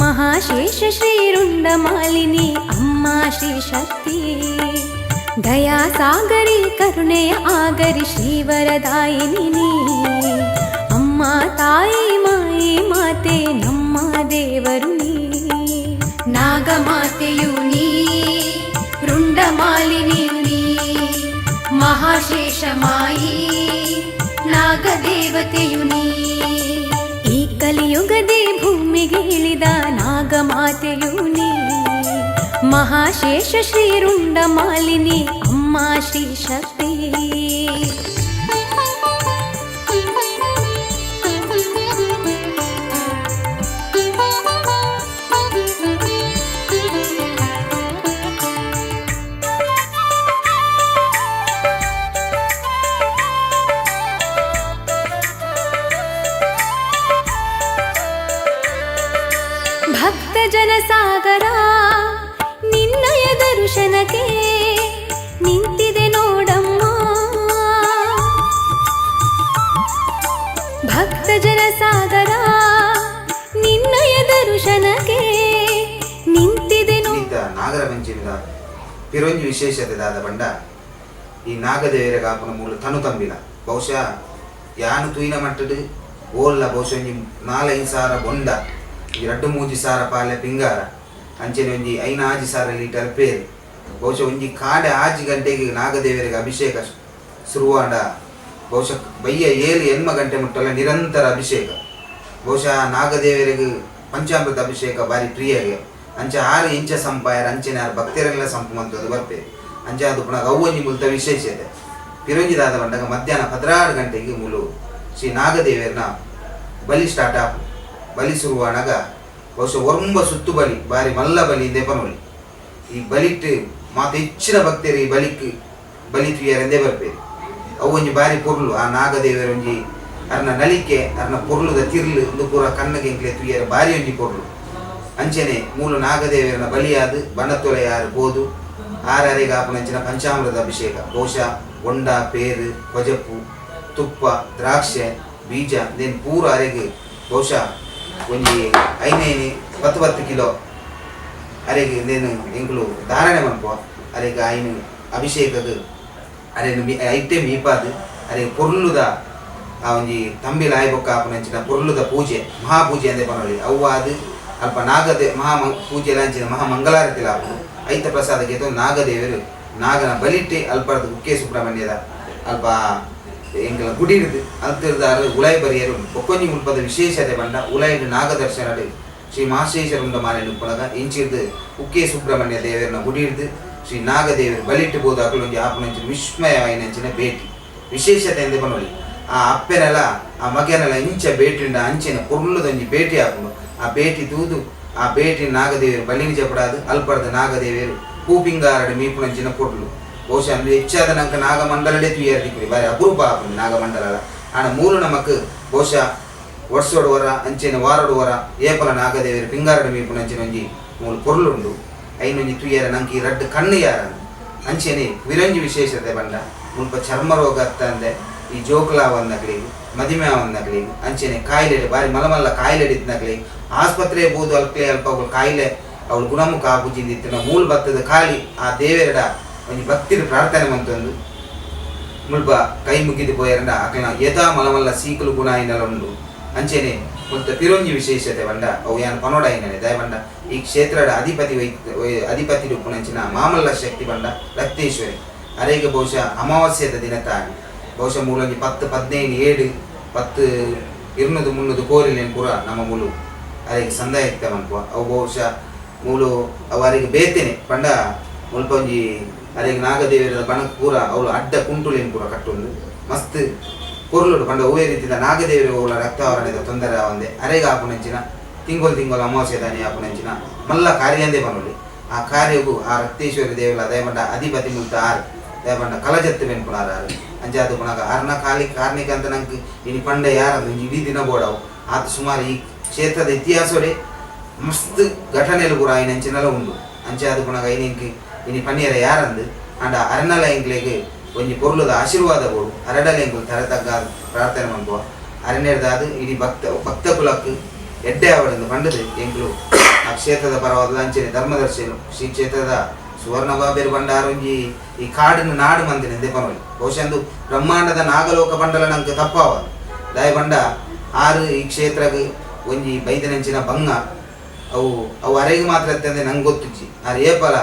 ಮಹಾಶೇಷ ಶ್ರೀರುಂಡ ಮಾಲಿನಿ ಅಮ್ಮ ಶ್ರೀ ಶಕ್ತಿ. ದಯಾ ಸಾಗರಿ ಕರುಣೆಯ ಆಗರಿ ಶ್ರೀವರದಾಯಿನಿ ನೀ, ಅಮ್ಮ ತಾಯಿ ಮಾಯಿ ಮಾತೆ ನಮ್ಮ ದೇವರು ನೀ. ನಾಗಮಾತೆಯು ನೀ, ರುಂಡಮಾಲಿನಿಯು ನೀ, ಮಹಾಶೇಷ ಮಾಯಿ ನಾಗದೇವತೆಯು ನೀ. ಈ ಕಲಿಯುಗದೇ ಭೂಮಿಗೆ ಇಳಿದ ನಾಗಮಾತೆಯು ನೀ, ಮಹಾಶೇಷ ಶ್ರೀರುಂಡ ಮಾಲಿನಿ ಅಮ್ಮ ಶ್ರೀ ಶಕ್ತಿ. ಭಕ್ತ ಜನಸಾಗರ ನಿನ್ನಯ ದರ್ಶನಕ್ಕೆ ನಿಂತಿದೆ ನೋಡಮ್ಮ. ಭಕ್ತ ಜನಸಾಗರ ನಿನ್ನಯ ದರ್ಶನಕ್ಕೆ ನಿಂತಿದೆ ನೋ ಇತ್ತ ನಾಗರ ಪಂಚಮಿದ ಪಿರೊಂಜಿ ವಿಶೇಷತೆ ದಾದ ಪಂಡ ಈ ನಾಗದೇವರ ಕಾಪುನ ಮೂಲು ತನು ತಂಬಿಲ. ಬಹುಶಃ ಯಾನು ತೂಯಿನ ಮಟ್ಟಡು ಓಲ್ಲ ಬಹುಶಃ ಒಂಜಿ ನಾಲೈದು ಸಾರ ಬೊಂಡ, ಈ ರಡ್ಡು ಮೂಜಿ ಸಾರ ಪಾಲೆ ಪಿಂಗಾರ, ಅಂಚನೆ ಒಂಜಿ ಐನ್ ಆಜಿ ಸಾರ ಲೀಟರ್ ಪೇರು. ಬಹುಶಃ ಒಂಜಿ ಕಾಡೆ ಆಜಿ ಗಂಟೆಗೆ ನಾಗದೇವರಿಗೆ ಅಭಿಷೇಕ ಶುರುವಾಂಡ ಬಹುಶಃ ಬಯ್ಯ ಏಳು ಎನ್ಮ ಗಂಟೆ ಮುಟ್ಟಲ್ಲ ನಿರಂತರ ಅಭಿಷೇಕ. ಬಹುಶಃ ನಾಗದೇವರಿಗೆ ಪಂಚಾಮೃತ ಅಭಿಷೇಕ ಬಾರಿ ಪ್ರಿಯಗೆ. ಅಂಚ ಆರು ಇಂಚ ಸಂಪಾಯರ ಅಂಚನೆ ಆರು ಭಕ್ತರೆಲ್ಲ ಸಂಪು ಮಂತದ್ದು ಬರ್ಪೆ. ಅಂಚ ಅದು ಪುನಃ ಅವ್ವೊಂಜಿ ಮುಲ್ತ ವಿಶೇಷತೆ. ಪಿರೊಂಜಿದಾದ ಪಂಡಗ ಮಧ್ಯಾಹ್ನ 16 ಗಂಟೆಗೆ ಮುಲು ಶ್ರೀ ನಾಗದೇವರನ ಬಲಿ ಸ್ಟಾರ್ಟ್ ಆಪು. ಬಲಿ ಶುರುವಾನಾಗ ಬಹುಶಃ ಒರಂಬ ಸುತ್ತು ಬಲಿ ಬಾರಿ ಮಲ್ಲ ಬಲಿ ಇಂದೇ ಪನೊಲಿ. ಈ ಬಲಿಟ್ ಮಾತ ಹೆಚ್ಚಿನ ಭಕ್ತರು ಈ ಬಲಿಕ್ ಬಲಿ ತುಯ್ಯರೆಂದೇ ಬರ್ಪೇರು. ಅವು ಒಂಜಿ ಬಾರಿ ಪೊರ್ಲು ಆ ನಾಗದೇವರ ಒಂಜಿ ಅರ್ನ ನಲಿಕೆ ಅರ್ನ ಪೊರ್ಲುದ ತಿರ್ಲು ಇಂದು ಪೂರ ಕಣ್ಣಗೆ ಎಂಕ್ಲೆ ತುಯ್ಯರ ಬಾರಿ ಒಂಜಿ ಪೊರ್ಲು. ಅಂಚನೆ ಮೂಲು ನಾಗದೇವರನ ಬಲಿಯಾದ ಬಣತೊಲೆಯಾರು ಬೋದು ಆರರಿಗೆ ಆಪನಂಚಿನ ಪಂಚಾಮೃತ ಅಭಿಷೇಕ. ಬಹುಶಃ ಬೊಂಡ ಪೇರು ಕೊಜಪ್ಪು ತುಪ್ಪ ದ್ರಾಕ್ಷೆ ಬೀಜ ದೇನ್ ಪೂರ ಅರೆಗೆ ಬಹುಶಃ ಒಂಜಿ ಐನೈನಿ ಪತ್ತು ಪತ್ತು ಕಿಲೋ ಅರೆಗೆ ನೇನು ಎಂಕುಲು ಧಾರಣೆ ಮನ್ಪುವ. ಅರೆಗೆ ಐನು ಅಭಿಷೇಕದ ಅರೆನು ಮೀ ಐಟೆ ಮೀಪಾದು ಅರೆಗೆ ಪೊರ್ಲುದ ಆ ಒಂಜಿ ತಂಬಿಲ ಆಯ್ಬೊಕ್ಕ ಆಪುನಂಚಿನ ಪೊರ್ಲುದ ಪೂಜೆ ಮಹಾಪೂಜೆ ಅಂದೆ ಪನೊಲಿ. ಅವು ಅದು ಅಲ್ಪ ನಾಗದೇ ಮಹಾ ಪೂಜೆ ಅಂಚಿನ ಮಹಾ ಮಂಗಳಾರತಿ ಆಪುಂಡು. ಐತ ಪ್ರಸಾದಕ್ಕೆ ನಾಗದೇವರು ನಾಗನ ಬಲಿಟ್ಟೆ ಅಲ್ಪರ್ದು ಕುಕ್ಕೆ ಸುಬ್ರಹ್ಮಣ್ಯದ ಅಲ್ಪ ಎಂಕಲ ಗುಡಿ ಹಿಡಿದು ಅಲ್ತಿರ್ದಾರು ಉಲಾಯ್ ಬರಿಯರು. ಬೊಕ್ಕೊಂಜಿ ಮುಲ್ಪದ ವಿಶೇಷತೆ ಪಂಡ ಉಲಾಯ್ಡು ನಾಗದರ್ಶನ ಶ್ರೀ ಮಹಾಶೇಷರುಂಡ ಮಾಲೆ ಉಪ್ಪುನಗ ಇಂಚಿರ್ದು ಕುಕ್ಕೆ ಸುಬ್ರಹ್ಮಣ್ಯ ದೇವರನ್ನ ಗುಡಿ ಹಿಡಿದು ಶ್ರೀ ನಾಗದೇವರು ಬಲಿಟ್ಟು ಬೋದು ಅಕಲೊಂಜಿ ಆಪುನಂಚಿನ ವಿಸ್ಮಯವಾಯಿನಂಚಿನ ಭೇಟಿ ವಿಶೇಷತೆ ಎಂದೆ ಪನೊಲಿ. ಆ ಅಪ್ಪೆನೆಲ ಆ ಮಗನೆಲ ಇಂಚ ಭೇಟಿಂಡ ಅಂಚಿನ ಪೊರ್ಲುದೊಂಜಿ ಭೇಟಿ ಆಪುಂಡು. ಆ ಭೇಟಿ ತೂದು ಆ ಭೇಟಿ ನಾಗದೇವರು ಬಲಿನಿ ಜಪಡಾದು ಅಲ್ಪರ್ದ ನಾಗದೇವರು ಪೂಪಿಂಗಾರಡು ಮೀಪುನಂಚಿನ ಪೊರ್ಲು. ಬಹುಶಃ ಅಂದ್ರೆ ಹೆಚ್ಚಾದ ನಂಕ ನಾಗಮಂಡಲಡೇ ತುಯ್ಯಾರ ದಿಕ್ಕುಲಿ ಬಾರಿ ಅಪರೂಪ ಆಪುಂಡು ನಾಗಮಂಡಲ. ಆಂಡ ಮೂಲು ನಮಕ್ ಬಹುಶಃ ವರ್ಷೋಡು ವರ ಅಂಚಿನ ವಾರೋಡು ವರ ಏಪಲ ನಾಗದೇವರು ಪಿಂಗಾರಡು ಮೀಪುನಂಚಿನ ಒಂಜಿ ಮೂಲು ಪೊರ್ಲುಂಡು. ಐನೊಂಜಿ ತುಯ್ಯಾರ ನಂಗೆ ಈ ರಡ್ಡು ಕಣ್ಣು ಯಾರ ಅಂಚೆನೆ ವಿರಂಜಿ ವಿಶೇಷತೆ ಪಂಡ ಮುಲ್ಪ ಚರ್ಮ ರೋಗ ಅತ್ತಂದೆ ಈ ಜೋಕುಲ ಆವಂದಕ್ಲಿಗ್ ಮದಿಮೆ ಆವಂದಕ್ಲಿಗ್ ಅಂಚೆನೆ ಕಾಯಿಲೆ ಬಾರಿ ಮಲ್ಲ ಮಲ್ಲ ಕಾಯಿಲೆ ಇತ್ತಿನಕ್ಲಿಗ್ ಆಸ್ಪತ್ರೆ ಬೋದು ಅಲ್ಕ್ಲೆ ಅಲ್ಪ ಅವುಲು ಕಾಯಿಲೆ ಅವಳು ಗುಣಮುಖ ಆಪುಜಿಂದಿತ್ತಿನ ಮೂಲ ಬತ್ತದ ಖಾಲಿ ಆ ದೇವೆರಡ ಒಂಜಿ ಭಕ್ತಿರ ಪ್ರಾರ್ಥನೆ ಮಂತೊಂದು ಮುಲ್ಪ ಕೈ ಮುಗಿದು ಪೋಯರಂಡ ಅಕ್ಲೆನ ಏತಾ ಮಲ್ಲ ಮಲ್ಲ ಸೀಕುಲು ಗುಣ ಆಯಿನಲ ಉಂಡು. ಅಂಚೆನೆ ಮುಲ್ತ ಪಿರೊಂಜಿ ವಿಶೇಷತೆ ಪಂಡ ಅವು ಯಾನ್ ಪನೋಡ ಆಯಿನನೆ ದಯ ಪಂಡ ಈ ಕ್ಷೇತ್ರದ ಅಧಿಪತಿ ಅಧಿಪತಿ ಉಪ್ಪುನಂಚಿನ ಮಾಮಲ್ಲ ಶಕ್ತಿ ಪಂಡ ರಕ್ತೇಶ್ವರಿ ಅರೆಗೆ ಬಹುಶಃ ಅಮಾವಾಸ್ಯದ ದಿನ ತಾನಿ ಬಹುಶಃ ಮೂಲೊಂಜಿ 10 15 7 10 200 300 ಕೋರಿಲೇನು ಪೂರ ನಮ್ಮ ಮೂಲು ಅರೆಗೆ ಸಂದಾಯ ಇತ್ತ ಮನ್ಪುವ. ಅವು ಬಹುಶಃ ಮೂಲು ಅವು ಅರೆಗೆ ಬೇತೇನೆ ಪಂಡ ಮುಲ್ಪ ಒಂಜಿ ಅರೆಗೆ ನಾಗದೇವರ ಬಣಕ್ ಪೂರ ಅವಳು ಅಡ್ಡ ಕುಂಟುಲೇನು ಪೂರ ಕಟ್ಟೊಂದು ಮಸ್ತ್ ಪೊರ್ಲುಡು ಪಂಡ ಒವ್ವೇ ರೀತಿದ ನಾಗದೇವರ ಅವಳ ರಕ್ತಾವರಣದ ತೊಂದರೆ ಆವಂದೆ ಅರೆಗೆ ಆಪುನಂಚಿನ ತಿಂಗೊಲು ತಿಂಗೊಲು ಅಮಾವಾಸ್ಯೆ ದಾನಿ ಆಪುನಂಚಿನ ಮಲ್ಲ ಕಾರ್ಯಂದೇ ಪನೊಲಿ. ಆ ಕಾರ್ಯಗೂ ಆ ರಕ್ತೇಶ್ವರಿ ದೇವಲ ದಯಪಂಡ ಅಧಿಪತಿ ಮುಲ್ತ ಆರು ದಯಪಂಡ ಕಲಜತ್ತು ಬೆನ್ಪುನಾರ ಆರು ಅಂಚ ಅದು ಪುನಗ ಅರ್ನ ಖಾಲಿ ಕಾರ್ಣಿಕ ಅಂತ ನಂಗೆ ಇನಿ ಪಂಡ ಯಾರಂದು ಇಡೀ ದಿನ ಬೋಡವು ಆತ ಸುಮಾರು ಈ ಕ್ಷೇತ್ರದ ಇತಿಹಾಸವೇ ಮಸ್ತ್ ಘಟನೆಲು ಪೂರ ಆಯಿನಂಚಿನಲ ಉಂಡು. ಅಂಚೆ ಅದು ಪುನಗ ಐನಿಂಕ್ ಇನಿ ಪನ್ನಿಯರ ಯಾರಂದು ಅಂಡ ಅರ್ನಲ ಎಂಕ್ಲೆಗ್ ಒಂಜಿ ಪೊರ್ಲುದ ಆಶೀರ್ವಾದ ಬೋಡು. ಅರೆಡಲ ಎಂಕುಲು ತರೆ ತಗ್ಗಾದ್ ಪ್ರಾರ್ಥನೆ ಮನ್ಪುವ. ಅರಣ್ಯದಾದ್ ಇಡೀ ಭಕ್ತ ಭಕ್ತ ಕುಲಕ್ ಎಡ್ಡೆ ಆವಡ್ ಪಂಡುದು ಎಂಕುಲು ಆ ಕ್ಷೇತ್ರದ ಪರವಾದ ಅಂಚನೆ ಧರ್ಮದರ್ಶಿಲು ಶ್ರೀ ಕ್ಷೇತ್ರದ ಸುವರ್ಣ ಬಾಬೇರು ಭಂಡಾರೊಂಜಿ ಈ ಕಾಡಿನ ನಾಡು ಮಂದಿನ ಪನೊಲಿ. ಬಹುಶಃ ಅಂದು ಬ್ರಹ್ಮಾಂಡದ ನಾಗಲೋಕ ಬಂಡಲ ನಂಗೆ ತಪ್ಪಾವ ದಾಯ ಬಂಡ ಆರು ಈ ಕ್ಷೇತ್ರಗ್ ಒಂಜಿ ಬೈದನಂಚಿನ ಬಂಗ ಅವು ಅವು ಅರೆಗೆ ಮಾತ್ರ ಅತ್ತಂದೆ ನಂಗೆ ಗೊತ್ತುಜ್ಜಿ. ಆರು ಏಪಲ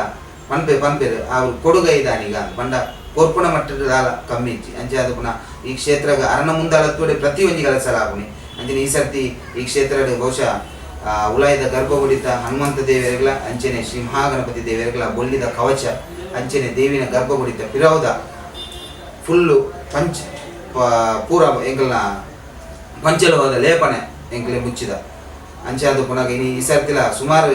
ಪನ್ಪೆ ಪನ್ಪೆರು ಅವ್ರು ಕೊಡುಗೈ ದಾನಿಗ ಬಂಡ ಕೊರ್ಪುಣ ಮಟ್ಟದ ದಾಲ ಕಮ್ಮಿ ಇಜ್ಜಿ. ಅಂಚೆ ಅದು ಪುನಃ ಈ ಕ್ಷೇತ್ರಗ್ ಅರಣ ಮುಂದಾಳತ್ತೋಡೆ ಪ್ರತಿ ಒಂಜಿ ಕೆಲಸ ಆಪುನಿ. ಅಂಚನೆ ಈ ಸರ್ತಿ ಈ ಕ್ಷೇತ್ರದ ಬಹುಶಃ ಉಲಾಯದ ಗರ್ಭಗುಡಿತ ಹನುಮಂತ ದೇವರುಗಳ ಅಂಚನೆ ಶ್ರೀ ಮಹಾಗಣಪತಿ ದೇವರುಗಳ ಬೊಲ್ಲಿದ ಕವಚ ಅಂಚನೆ ದೇವಿನ ಗರ್ಭಗುಡಿತ ಪಿರೌದ ಫುಲ್ಲು ಪಂಚ ಪೂರ ಎಂಕಲ್ನ ಪಂಚಲೋಹದ ಲೇಪನೆ ಎಂಕಲೆ ಮುಚ್ಚಿದ. ಅಂಚೆ ಅದು ಪುನಃ ಇನಿ ಈ ಸರ್ತಿಲ ಸುಮಾರು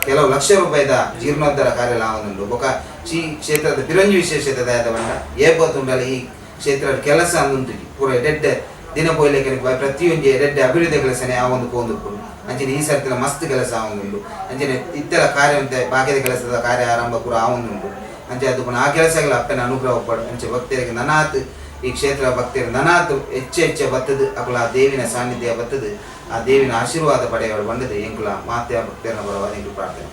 ಕೆಲವು ಲಕ್ಷ ರೂಪಾಯಿದ ಜೀರ್ಣೋದ್ಧಾರ ಕಾರ್ಯ ಆವೊಂದುಂಡು. ಬೊಕ ಶ್ರೀ ಕ್ಷೇತ್ರದ ಪಿರಂಜಿ ವಿಶೇಷತೆ ದಾಯದ ಬಂಡ ಏಪತ್ತುಂಡಲ ಈ ಕ್ಷೇತ್ರದ ಕೆಲಸ ಅಂದುಂಟು ಪೂರ ಎಡೆಡ್ಡೆ ದಿನ ಪೋಯ್ಲೆಕ್ಕೆ ಪ್ರತಿಯೊಂಜಿ ಎಡೆಡ್ಡೆ ಅಭಿವೃದ್ಧಿ ಕೆಲಸನೇ ಆವೊಂದು ಪೋಂದುಪ್ಪುಂಡು. ಅಂಚನೆ ಈ ಸರ್ತಿಲ ಮಸ್ತ್ ಕೆಲಸ ಆವೊಂದುಂಡು. ಅಂಚನೆ ಇತ್ತೆಲ ಕಾರ್ಯ ಉಂತೆ ಬಾಕಿದ ಕೆಲಸದ ಕಾರ್ಯ ಆರಂಭ ಪೂರ ಆವೊಂದುಂಡು. ಅಂಚೆ ಅದು ಪುನಃ ಆ ಕೆಲಸಗಳ ಅಪ್ಪನ ಅನುಗ್ರಹ ಪಡು. ಅಂಚೆ ಭಕ್ತರಿಗೆ ನನಾತ್ ಈ ಕ್ಷೇತ್ರ ಭಕ್ತರು ನನಾತ್ ಹೆಚ್ಚು ಹೆಚ್ಚ ಬತ್ತದು ಅಕುಲ ಆ ದೇವಿನ ಸಾನ್ನಿಧ್ಯ ಬತ್ತದು ಆ ದೇವಿನ ಆಶೀರ್ವಾದ ಪಡೆಯವರು ಬಂದது ಎಂಕುಲ ಮಾತೆಯ ಭಕ್ತರನ್ನ ಬರವಾದ ಎಂಕುಲು ಪ್ರಾರ್ಥನೆ.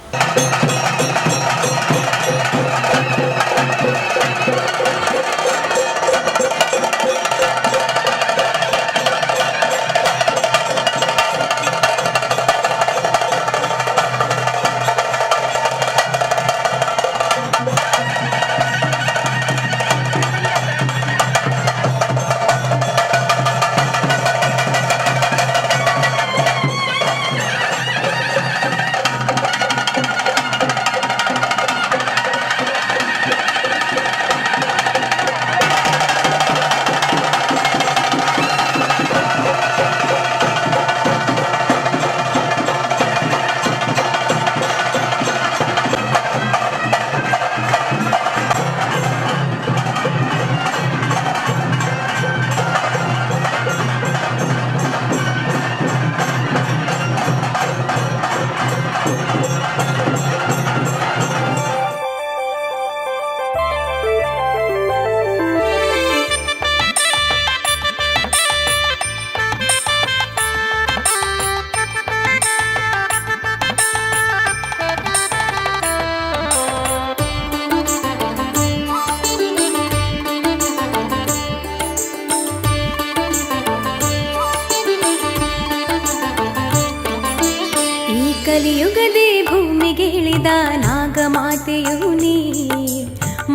ಕಲಿಯುಗದೇ ಭೂಮಿಗೆ ಇಳಿದ ನಾಗಮಾತೆಯು ನೀ,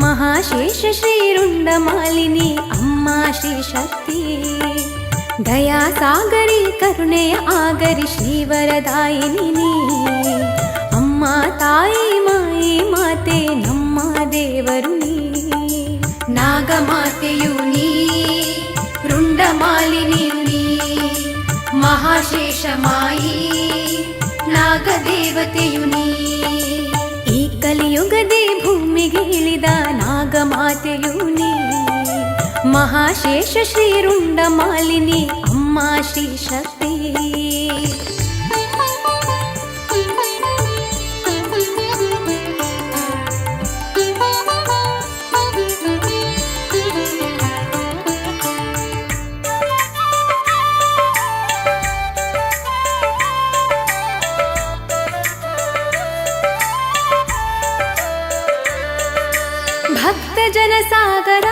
ಮಹಾಶೇಷ ಶ್ರೀರುಂಡ ಮಾಲಿನಿ ಅಮ್ಮ ಶ್ರೀ ಶಕ್ತಿ, ದಯಾ ಸಾಗರಿ ಕರುಣೆಯ ಆಗರಿ ಶ್ರೀವರದಾಯಿನಿ ನೀ, ಅಮ್ಮ ತಾಯಿ ಮಾಯಿ ಮಾತೆ ನಮ್ಮ ದೇವರು ನೀ, ನಾಗಮಾತೆಯು ನೀ, ರುಂಡ ಮಾಲಿನಿಯು ನೀ, ಮಹಾಶೇಷ ಮಾಯಿ ನಾಗದೇವತೆಯು ನೀ. ಈ ಕಲಿಯುಗದೇ ಭೂಮಿಗೆ ಇಳಿದ ನಾಗಮಾತೆಯು ನೀ, ಮಹಾಶೇಷ ಶ್ರೀರುಂಡ ಮಾಲಿನಿ ಅಮ್ಮ ಶ್ರೀ ಶಕ್ತಿ. ಭಕ್ತ ಜನಸಾಗರ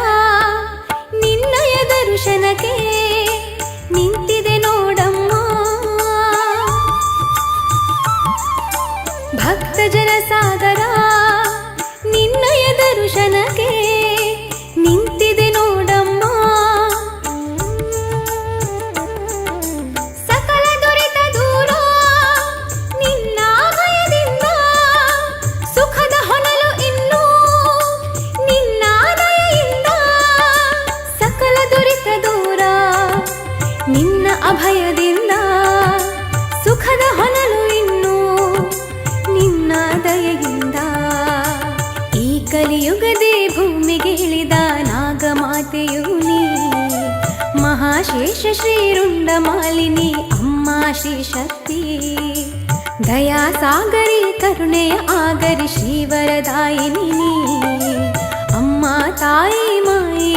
ನಿನ್ನಯ ದರ್ಶನಕ್ಕೆ ನಿಂತಿದೆ ನೋಡಮ್ಮ, ಭಕ್ತ ಜನಸಾಗರ ನಿನ್ನಯ ದರ್ಶನಕ್ಕೆ ನಿಂತಿದೆ ನೋಡಮ್ಮ, ಸಕಲ ದೊರೆತ ದೂರ ನಿನ್ನ ಭಯದಿಂದ ಸುಖದ ಹೊನಲು ಇನ್ನೂ ನಿನ್ನ ದಯೆಯಿಂದ, ಸಕಲ ದೊರೆತ ದೂರ ನಿನ್ನ ಅಭಯದಿಂದ ಸುಖದ ಹೊನಲು ಇನ್ನೂ ನಿನ್ನ ದಯೆಯಿಂದ. ಈ ಕಲಿಯುಗದೇ ಭೂಮಿಗೆ ಇಳಿದ ನಾಗಮಾತೆಯು ನೀ, ಮಹಾಶೇಷ ಶ್ರೀರುಂಡ ಮಾಲಿನಿ ಅಮ್ಮ ಶ್ರೀ ಶಕ್ತಿ, ದಯಾ ಸಾಗರಿ ಕರುಣೆಯ ಆಗರಿ ಶ್ರೀವರದಾಯಿನಿ ನೀ, ಅಮ್ಮ ತಾಯಿ ಮಾಯಿ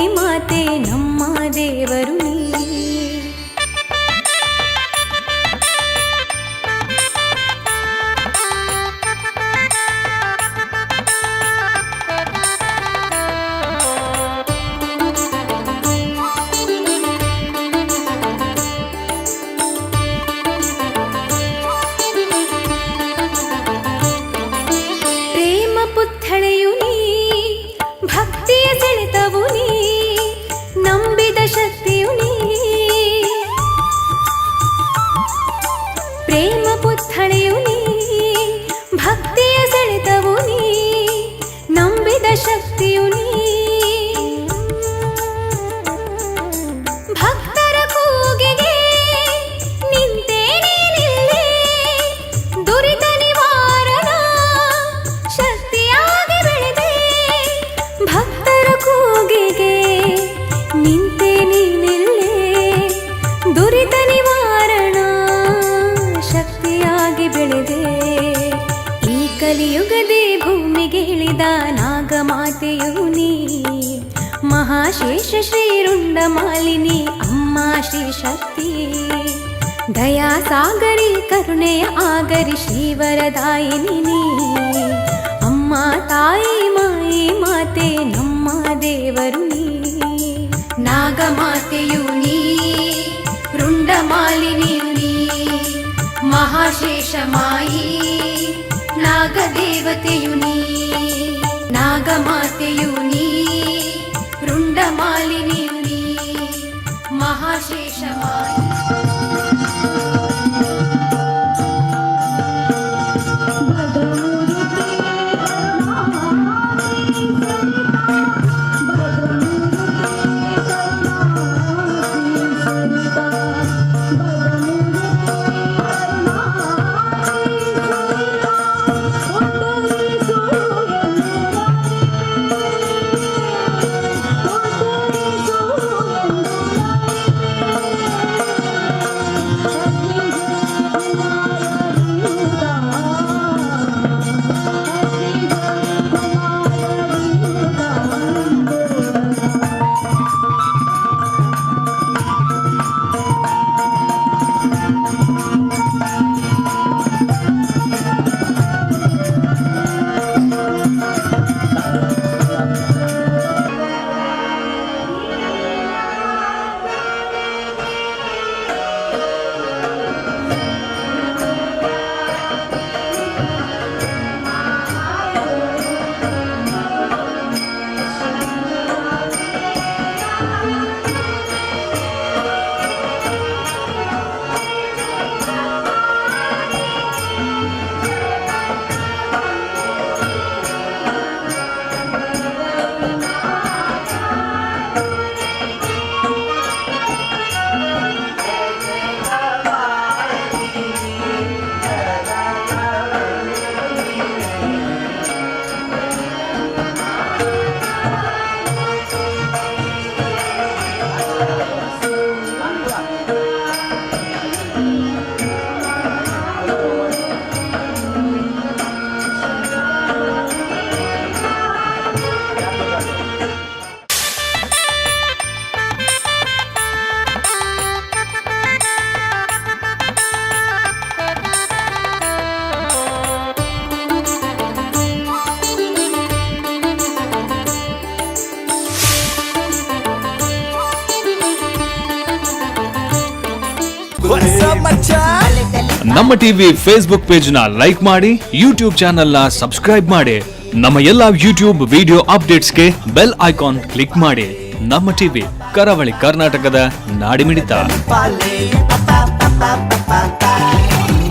ಯುಗದೇ ಭೂಮಿಗಿಳಿದ ನಾಗಮಾತೆಯು ನೀ. ಮಹಾಶೇಷ ಶ್ರೀರುಂಡಮಾಲಿನಿ ಅಮ್ಮ ಶ್ರೀ ಶಕ್ತಿ. ದಯಾ ಸಾಗರಿ ಕರುಣೆಯ ಆಗರಿ ಶ್ರೀವರದಾಯಿನಿ ನೀ. ಅಮ್ಮ ತಾಯಿ ಮಾಯಿ ಮಾತೆ ನಮ್ಮ ದೇವರು ನೀ. ನಾಗಮಾತೆಯು ನೀ, ರುಂಡಮಾಲಿನಿಯು ನೀ, ಮಹಾಶೇಷ ಮಾಯಿ ನಾಗದೇವತೆಯು ನೀ. ನಾಗಮಾತೆಯು ನೀ, ರುಂಡಮಾಲಿನಿಯು ನೀ, ಮಹಾಶೇಷ ಮಾಯಿ. ನಮ್ಮ ಟಿವಿ ಫೇಸ್ಬುಕ್ ಪೇಜ್ ನ ಲೈಕ್ ಮಾಡಿ, ಯೂಟ್ಯೂಬ್ ಚಾನೆಲ್ ನ ಸಬ್ಸ್ಕ್ರೈಬ್ ಮಾಡಿ. ನಮ್ಮ ಎಲ್ಲಾ ಯೂಟ್ಯೂಬ್ ವಿಡಿಯೋ ಅಪ್ಡೇಟ್ಸ್ಗೆ ಬೆಲ್ ಐಕಾನ್ ಕ್ಲಿಕ್ ಮಾಡಿ. ನಮ್ಮ ಟಿವಿ, ಕರಾವಳಿ ಕರ್ನಾಟಕದ ನಾಡಿಮಿಡಿತ. ಪಾಲೆ.